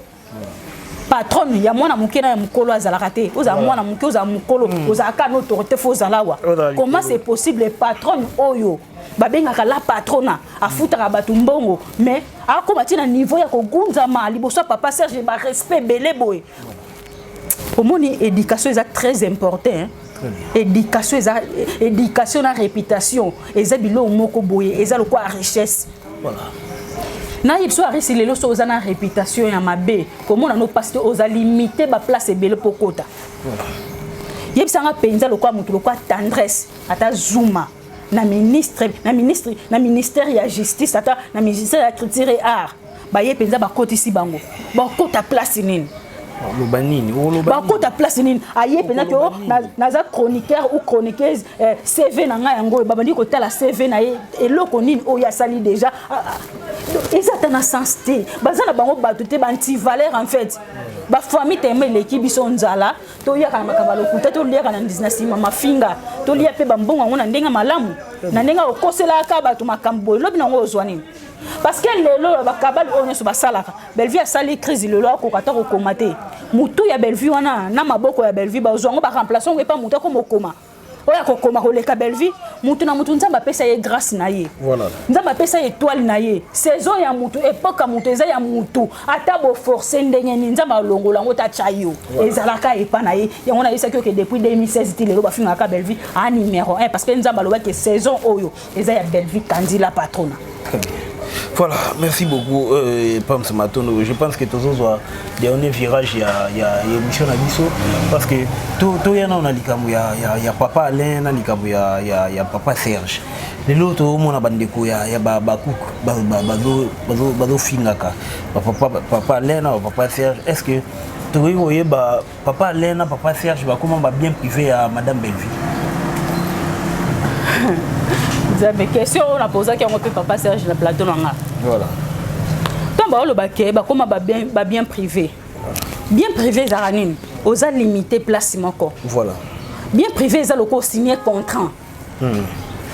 [SPEAKER 2] Patronne ya mwana moke na ya mokolo azalaka te. Ozala mwana moke, ozala mokolo, ozalaka na autorité, fo ozala awa. Comment c'est possible, patronne oyo babengaka la patrona, afutaka bato mbongo, mais akóma ti na niveau ya kogunzama liboso ya Papa Serge, barespect ebele boye? Omoni, éducation eza très important, hein? Éducation eza, éducation na réputation eza biloko moko boye, eza lokola richesse. Nayebi so arisi lelo, so oza na réputation ya mabe, komona no parce que oza limité baplace ebele mpo kota. Yebisanga mpenza, lokola motu lokola Tendresse, ata Zuma na ministre na ministre na ministère ya Justice, ata na ministère ya Culture et Art, baye mpenza bakotisi bango, bakota place nini?
[SPEAKER 1] Oloba nini?
[SPEAKER 2] Bakota place nini? Aye mpenza ke naza chroniqueur ou chroniqueuse, CV na ngai yango oyo. Babandi kotala CV na ye, eloko nini oyo asali déjà? Eza ata na sens te. Baza na bango bato te, baantivaleur en fait. Bafamille tema eleki biso nzala, toyaka na makambo ya lokuta, toliaka na nsima mafinga, tolia mpe bambongo yango na ndenge malamu, na ndenge okoselaka bato makambo boye. Lobi nango ozwa nini? Parce que lelo bakabali oyo nyonso basalaka, Bellevue asali crise lelo, akoka ata kokoma te. Motu ya Bellevue wana na maboko ya Bellevue, bazwa yango, baremplace yango epa motu akoma okoma oyo akokoma koleka Bellevue. Mutu na mutu, Nzambe apesa ye grâce na ye. Nzambe apesa ye étoile na ye. Saison ya mutu, époque ya mutu eza ya mutu. Ata boforce ndenge nini, Nzambe alongola yango, tatya yo, ezalaka epa na ye. Yango nayebisaki oke depuis 2016 ti lelo bafingaka Bellevue a numéro 1, parce que Nzambe alobaki saison oyo eza ya Bellevue Kandila patrona.
[SPEAKER 1] Très bien. Voilà, merci beaucoup, Pams Matono. Je pense que tozozwa dernier virage ya émission na biso, parce que toya nano na likambo ya Papa Alain, na likambo ya Papa Serge. Lelo tozomona bandeko ya bakuku bazofingaka Papa Alain na Papa Serge. Est ce que tokoki koyeba Papa Alain na Papa Serge bakoma babien privé ya Madame Bellevue?
[SPEAKER 2] Nzambe, question oyo napozaki yango mpe Papa Serge na plateau na nga. Ntango baoloba ke bakóma babien privé, bien privé ezalaka nini? Oza limité place moko. Bien privé eza lokola osigne contrat.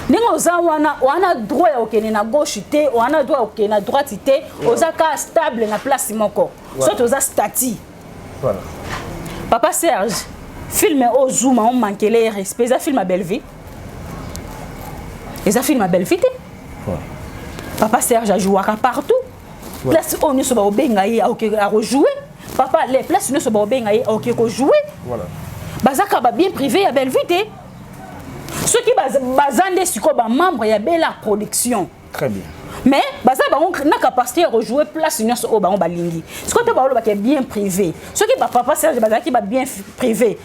[SPEAKER 2] Ndenge oza wana, wana droit ya kokende na gauche te, wana droit ya kokende na droite te, oza kaka stable na place moko, soit oza statut. Papa Serge, film oyo Zuma omankele ye respect, eza film ya Bellevue? Eza film ya Bellevue te. Papa Serge ajouaka partout. Place oyo nyonso bakobenga ye, akojoue. Papa, les place nyonso bakobenga ye, akoki kojoue. Baza kaka babien privé ya Bellevue te. Soki baza nde sikoyo bamembre ya Bela Production.
[SPEAKER 1] Très bien.
[SPEAKER 2] Mais baza bango na capacité ya kojouer place nyonso oyo bango balingi. Sikoyo te baolobaka bien privé. Soki bapapa Serge bazalaki babien privé,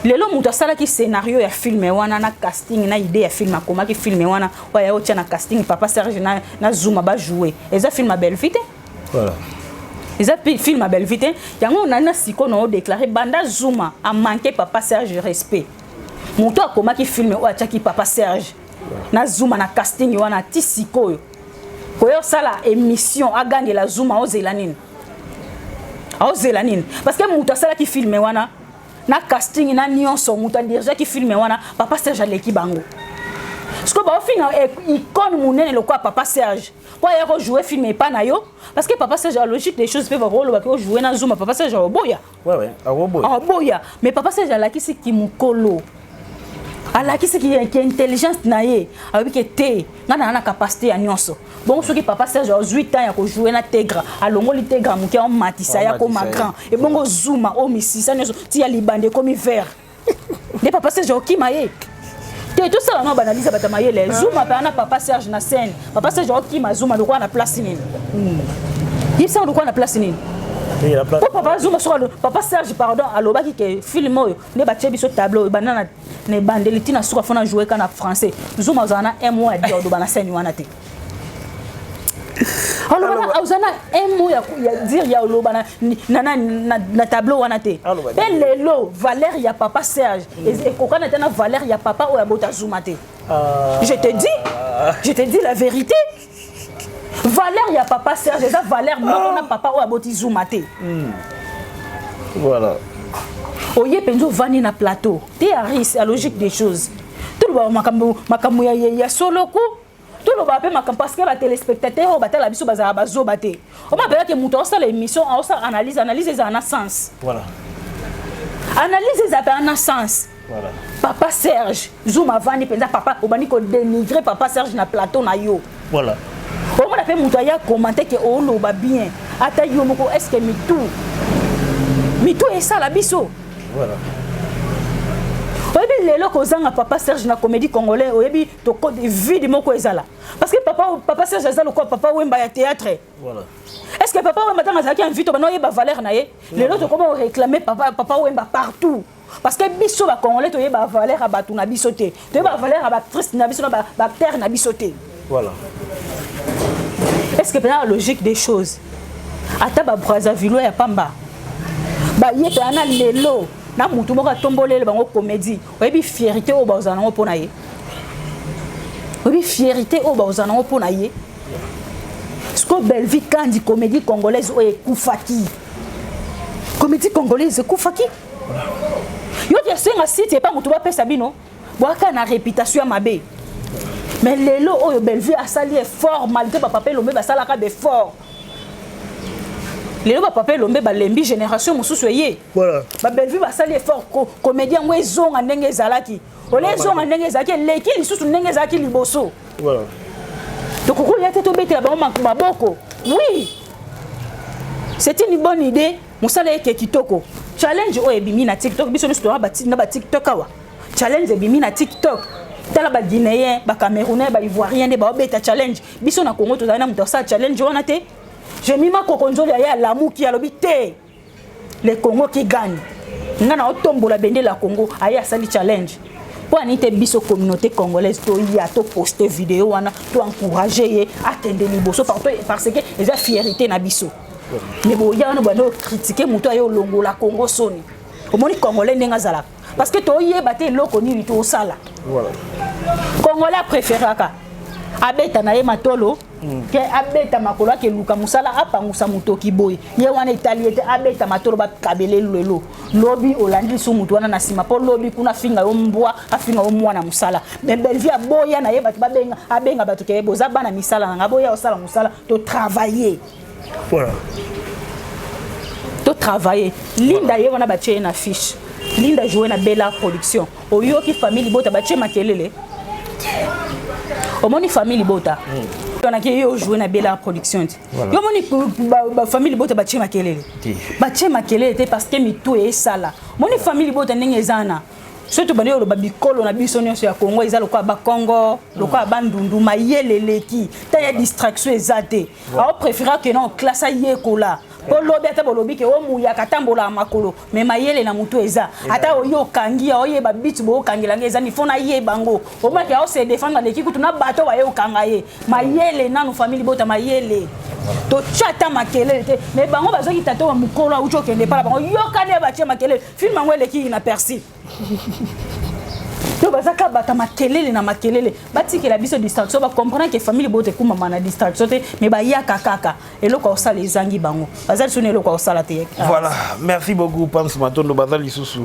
[SPEAKER 2] lelo moto asalaki scénario ya film wana na casting na idée ya film, akomaki film wana oyo aya otia na casting Papa Serge na Zuma bajoue, eza film ya Bellevue te. Eza film ya Bellevue te. Yango nani na sikoyo na odéclare, banda Zuma amanke Papa Serge respect, moto akomaki film oyo atiaki Papa Serge na Zuma na casting wana, ti sikoyo koya osala émission agangela Zuma, ozela nini? Aozela nini? Parce que moto asalaki film wana na casting na nyonso, moto adirigeaki film wana, Papa Serge aleki bango. Sikoyo baofinga icône monene lokola Papa Serge mpo aya kojouer film epa na yo, parce que Papa Serge, la logique des choses mpe bakolobaki ojouer na Zuma, Papa Serge aoboya. Aoboya. Mais Papa Serge alakisi kimokolo, alakisi ki intelligence na ye, alobi ke te, ngai naa na capacité ya nyonso. Bongo soki Papa Serge azwi temps ya kojouer na Tegra, alongoli Tegra moke, aomatisa ya koma grand, ebongo Zuma oyo misisa nyonso ti ya libanda ekomi vert nde Papa Serge okima ye te. Tosala no baanalyse, bato mayele. Zuma mpe na Papa Serge na scène, Papa Serge okima Zuma lokola na place nini? Yebisanga, lokola na place nini? Po Papa Zuma, soko Papa Serge, pardon, alobaki ke film oyo nde batie biso tableau oyo, banda na ebandeli ntina suka, fona joue ka na français. Zuma ozala na un mot ya dire oloba na scène wana te. Aloba oza na un mot ya dire ya oloba na tableau wana te. Mpe lelo valeur ya Papa Serge ekokana te na valeur ya papa oyo abota Zuma te. Je te dis, je te dis la vérité, valeur ya Papa Serge eza valeur moko na papa oyo aboti Zuma te.
[SPEAKER 1] Voilà.
[SPEAKER 2] Oye mpenza ovandi na plateau te, aris ya logique des choses. Toloba makambo ya solo ku, toloba mpe makambo, parce que batéléspectateur oyo batala biso bazala bazoba te. Oma mpelake moto aosala émission, aosala analyse, analyse ezala na sens. Analyse ezala mpenza na sens. Papa Serge, Zuma avandi mpenza, papa obandi kodénigrer Papa Serge na plateau na yo. Omona mpe moto aya commenter ke oloba bien, ata yo moko. Est ce que mitu esala biso? Oyebi lelo kozanga Papa Serge na comédie congolais, oyebi vide moko ezala, parce que Papa Serge aza lokola Papa Wemba ya théâtre. Est ce que Papa Wemba, ntango azalaki invité, bana oyeba valeur na ye? Lelo tokoma oréclamer Papa Wemba partout, parce que biso bacongolais toyeba valeur ya bato na biso te, toyeba valeur ya baactrice na biso na baacteur na biso te. Est ce que mpenza la logique des choses, ata babrazzaville ya pamba baye mpenza na lelo na mutu moko atombolele bango comédie, oyebi fierté oyo bazala nango mpo na ye? Oyebi fierté oyo bazala nango mpo na ye? Siko Bellevue Kandi, comédie congolaise oyo ekufaki, comédie congolaise ekufaki. Yo ti asenga site epa motu bapesa bino, bwaka na réputation ya mabe. Mais lelo oyo Bellevue asali effort, malgré bapapa Elombe basalaka baeffort, lelo bapapa Elombe balembi, génération mosusu eye. Babellevue basali effort, comédie yango ezonga ndenge ezalaki. Ole ezonga ndenge ezalaki, eleki lisusu ndenge ezalaki liboso. Tokoki oya te, tobetela bango maboko. Oui, c'est une bonne idée. Mosala eke kitoko. Challenge oyo ebimi na TikTok, biso nyonso toza na batiktok awa. Challenge ebimi na TikTok, tala baguinéen, bacamerounais, baivoirien nde baobeta challenge. Biso na Congo tozali na moto asala challenge wana te. Jemima Kokonzoli aye, alamuki, alobi te, le Congo qui gagne, nga na otombola bendela ya Congo. Aye asali challenge. Mpo ani te biso communauté congolaise toya toposte video wana, toencourage ye akende liboso, parce que eza fierté na biso. Mais boya wana banda ocritiquer moto aye olongola Congo soni. Omoni congolais ndenge azalaka, parce que toyeba te eloko nini tosala. Congolais apréféraka abeta na ye matolo ke abeta makolo. Akeluka mosala, apangusa motoki boye, ye wana etali ye te. Abeta matolo, bakabele lelo, lobi olandi lisu motu wana na nsima, mpo lobi kuna afinga yo mbwa, afinga yo mwana mosala. Mais Bellevue aboya na ye bato babenga, abenga bato ke boza bana misala nanga, boya osala mosala, totravailler. Totravailler. Linda ye wana batie ye na fiche. Linda joue na Bella Production. Oyoki famille libota batie makelele? Omoni famille libota tonaki ye ojoue na Bella Production te? Yo omoni bafamille libota batie makelele? Batie makelele te, parce que mitu esala. Omoni famille libota ndenge eza na soki tobandi oloba bikolo na biso nyonso ya Congo, eza lokola Bakongo, lokola Bandundu, mayele eleki ta ya distraction eza te. Aopréféra ke na classe ayekola, mpo lobi ata bolobi ke omuyaka atambolaka makolo, mais mayele na motu eza. Ata oyo okangi, oyeba biti bookangelanga eza ni fo nayeba yango, omaki aose défendre, aleki kutu na bato baye okanga ye. Mayele nanu, famille libota mayele, totya ata makelele te. Mais bango bazwaki tata wa mokolo auti okende epala bango, yokani batie makelele, film yango eleki na persi. To baza kaka bato ya makelele na makelele. Batikela biso distraction, bacomprendre ke famille bote ekumama na distraction te, mais bayaka kaka eloko ya kosala ezangi bango, baza lisusu na eloko ya kosala te.
[SPEAKER 1] Voilà, merci beaucoup Pams Matondo. Baza lisusu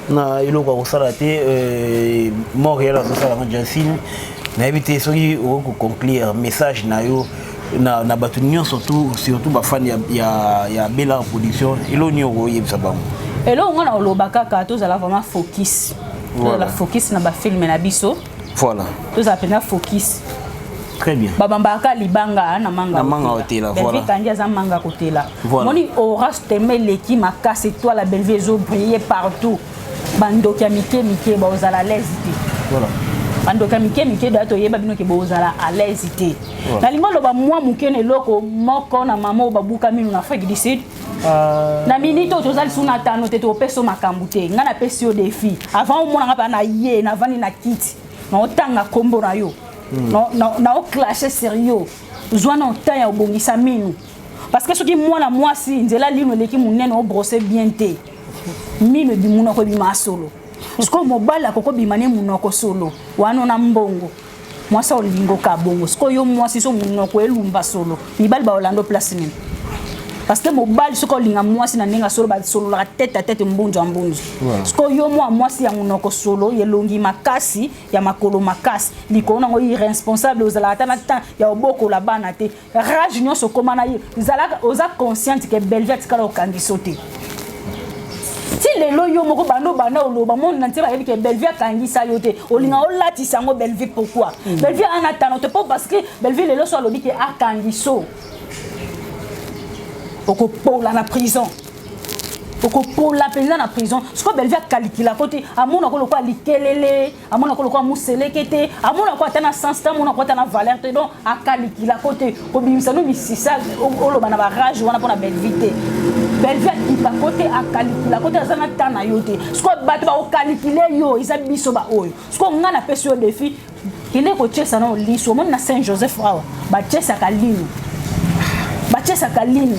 [SPEAKER 1] na eloko ya kosala te. Montréal azosala ngo Jansine. Nayebi te soki okoki koconclure message na yo na bato nyonso, surtout bafani ya Bela Production. Eloko nini okoyebisa bango?
[SPEAKER 2] Eloko nga na oloba kaka, tozala vraiment focus, tozala focus na bafilme na biso. Tozala mpenza focus.
[SPEAKER 1] Très bien.
[SPEAKER 2] Babambaka libanga na manga.
[SPEAKER 1] Na manga otela, voilà.
[SPEAKER 2] Bellevue Kandi aza manga kotela. Moni aura teme eleki makasi, étoile ya Bellevue ezobrille partout. Bandoki ya mike mike bozala à l'aise te. Bandoki ya mike mike doya toyeba bino ke bozala à l'aise te. Nalingi oloba mwa moke na eloko moko na mama oyo babuka mino na Afrique du Sud. Na minute oyo toza lisusu na tano te, topesa yo makambo te. Ngai napesi yo défi. Avant omonanga mpa na ye navandi na kiti, naotanga nkombo na yo, naoclashe sérieux. Zwa na otan ya obongisa minu, parce que soki mwana mwasi nzela lino eleki monene, obrosse bien te, mino ebi munoko ebima solo. Sikoyo mobali akokobima ne munoko solo wana na mbongo, mwasi olingoka bongo. Sikoyo yo mwasi so munoko elumba solo, mibali baolanda place nini? Parce que mobali soki olinga mwasi na ndenge solo, basololaka tête à tête, mbunzu ya mbunzu. Sikoyo yo mwa mwasi ya monoko solo, elongi makasi, ya makolo makasi, likolo nango irresponsable, ozalaka ata na temps ya obokola bana te, rage nyonso okóma na ye. Zalaka oza consciente ke Bellevue atikala okangiso te ti lelo. Yo moko bando banda oloba monde na ntie bayebi ke Bellevue akangisa yo te. Olinga olatisa yango Bellevue. Pourquoi Bellevue ana tano te? Po parce que Bellevue lelo so alobi ke akangiso, okopola na prison, okopola mpenza na prison. Sikoyo Bellevue akalikilako te, amonako lokola likelele, amonako lokola moseleke te, amonako ata na sens te, amonako ata na valeur te. Donc akalikilako te kobimisa no misisa oloba na barage wana mpona Bellevue te. Bellevue akipako te, akalikilako te, aza na temps na yo te. Sikoyo bato bakokalikile yo eza biso baoyo. Sikoyo ngai napesi yo défi: kende kotiesa na liso. Omoni na Saint Joseph awa batiesaka lino, batiesaka lino.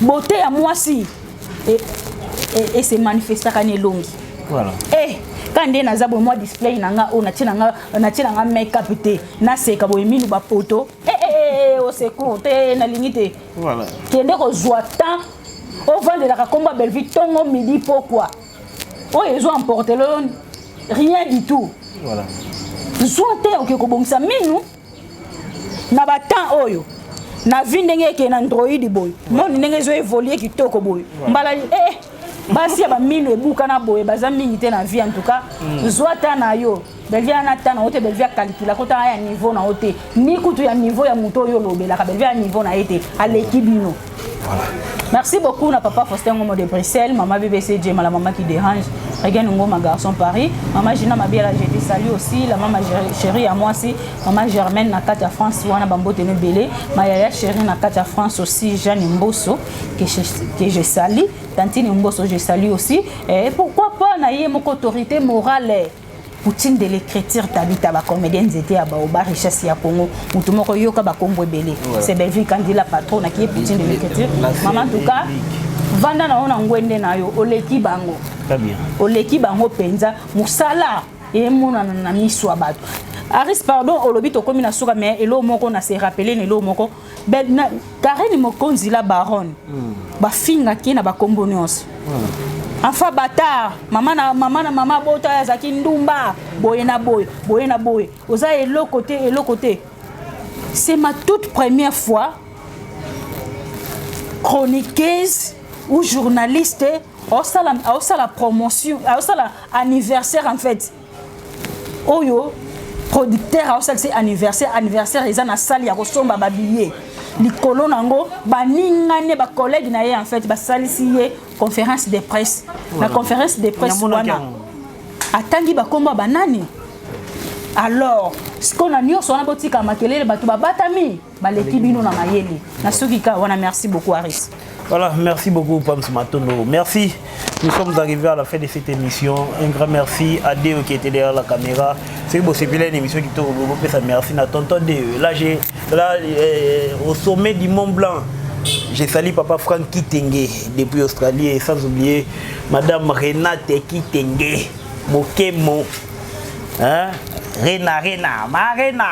[SPEAKER 2] Beauté ya mwasi ese manifestaka na elongi. Ka nde naza boye, mwa display na nga oyo natie na nga make up te, naseka boye, minu bapoto au secours te, nalingi te. Kende kozwa temps ovandelaka nkombo ya Bellevue ntongo, midi, pokwa, oyo ezo emporter rien du tout. Zwa te oke kobongisa minu na batemps oyo na vi ndenge eke na android boye, moni ndenge ezo évolue kitoko boye. Mbala basi ya bamino ebukana boye baza mingi te na vie. En tout cas, zwa ta na yo. Bellevue ana ta na yo te. Bellevue akalikila kota ya niveau na yo te, ni kutu ya niveau ya moto oyo olobelaka. Bellevue ya niveau na ye te, aleki bino. Merci beaucoup na papa Faustin Ngomo de Bruxelles, maman BBC Djema, la maman qui dérange, Regan Ngoma garçon Paris, maman Gina Mabiala, je te salue aussi, la maman chérie à moi aussi, maman Germaine na kati ya France, wana bambote no belé, ma yaya chérie na kati ya France aussi, Jeanne Mbosso que je salue, Tantine Mbosso, je salue aussi, et pourquoi pas na ye moko autorité morale, Poutine de l'écriture, tabita bacomédien, nzete ya baoba, richesse ya Congo, motu moko yoka bakombo ebele. C'est Bellevue Kandila patron qui est Poutine de l'écriture. Maman, en tout cas, vanda na yo na ngwende na yo, oleki bango.
[SPEAKER 1] Très bien.
[SPEAKER 2] Oleki bango mpenza. Mosala emonana na miso ya bato. Aris, pardon, olobi tokomi na suka, mais eloko moko na se rappeler na eloko moko. Karine Mokonzi la baronne, bafingaki ye na bakombo nyonso, enfin bâtard, mama na mama na mama bota oyo azalaki ndumba, boye na boye, boye na boye, oza eloko te, eloko te. C'est ma toute première fois chroniqueuse ou journaliste aosala promotion, aosala anniversaire. En fait, oyo producteur aosalisa anniversaire, anniversaire eza na salle ya kosomba babillet likolo nango, baningane bacollègue na ye, en fait basalisi ye conférence de presse. Na conférence de presse wana atangi bakombo ya banani. Alors sikoyo na nyonso wana, botika makelele, bato babatami baleki bino na mayele. Na soki kaka wana. Merci beaucoup, Aris.
[SPEAKER 1] Voilà, merci beaucoup Pams Matondo. Merci. Nous sommes arrivés à la fin de cette émission. Un grand merci à Deo qui était derrière la caméra. C'est bon, c'est une émission qui tourne beaucoup. Merci à tonton Deo. Là, j'ai là au sommet du Mont Blanc. J'ai salué papa Franck Kitenge depuis Australie et sans oublier madame Renate Kitenge. Mokemo. Hein? Rena, Rena, ma Rena,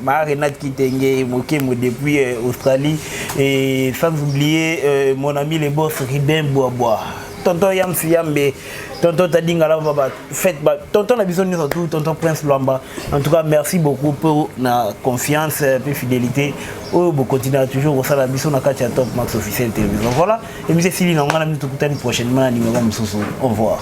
[SPEAKER 1] ma Renate Kitenge, Mokemo depuis Australie. Et sans oublier mon ami le boss Ribin Boaboa. Tonton Yamsi Yambe, tonton Tadinga Lamba, faites, ba, tonton na biso surtout, tonton Prince Luamba. En tout cas, merci beaucoup pour la confiance et fidélité. Oh, vous continuez toujours au la biso na kati ya Top Max officiel télévision. Voilà, et monsieur Sili, on va nous prochainement numéro. Au revoir.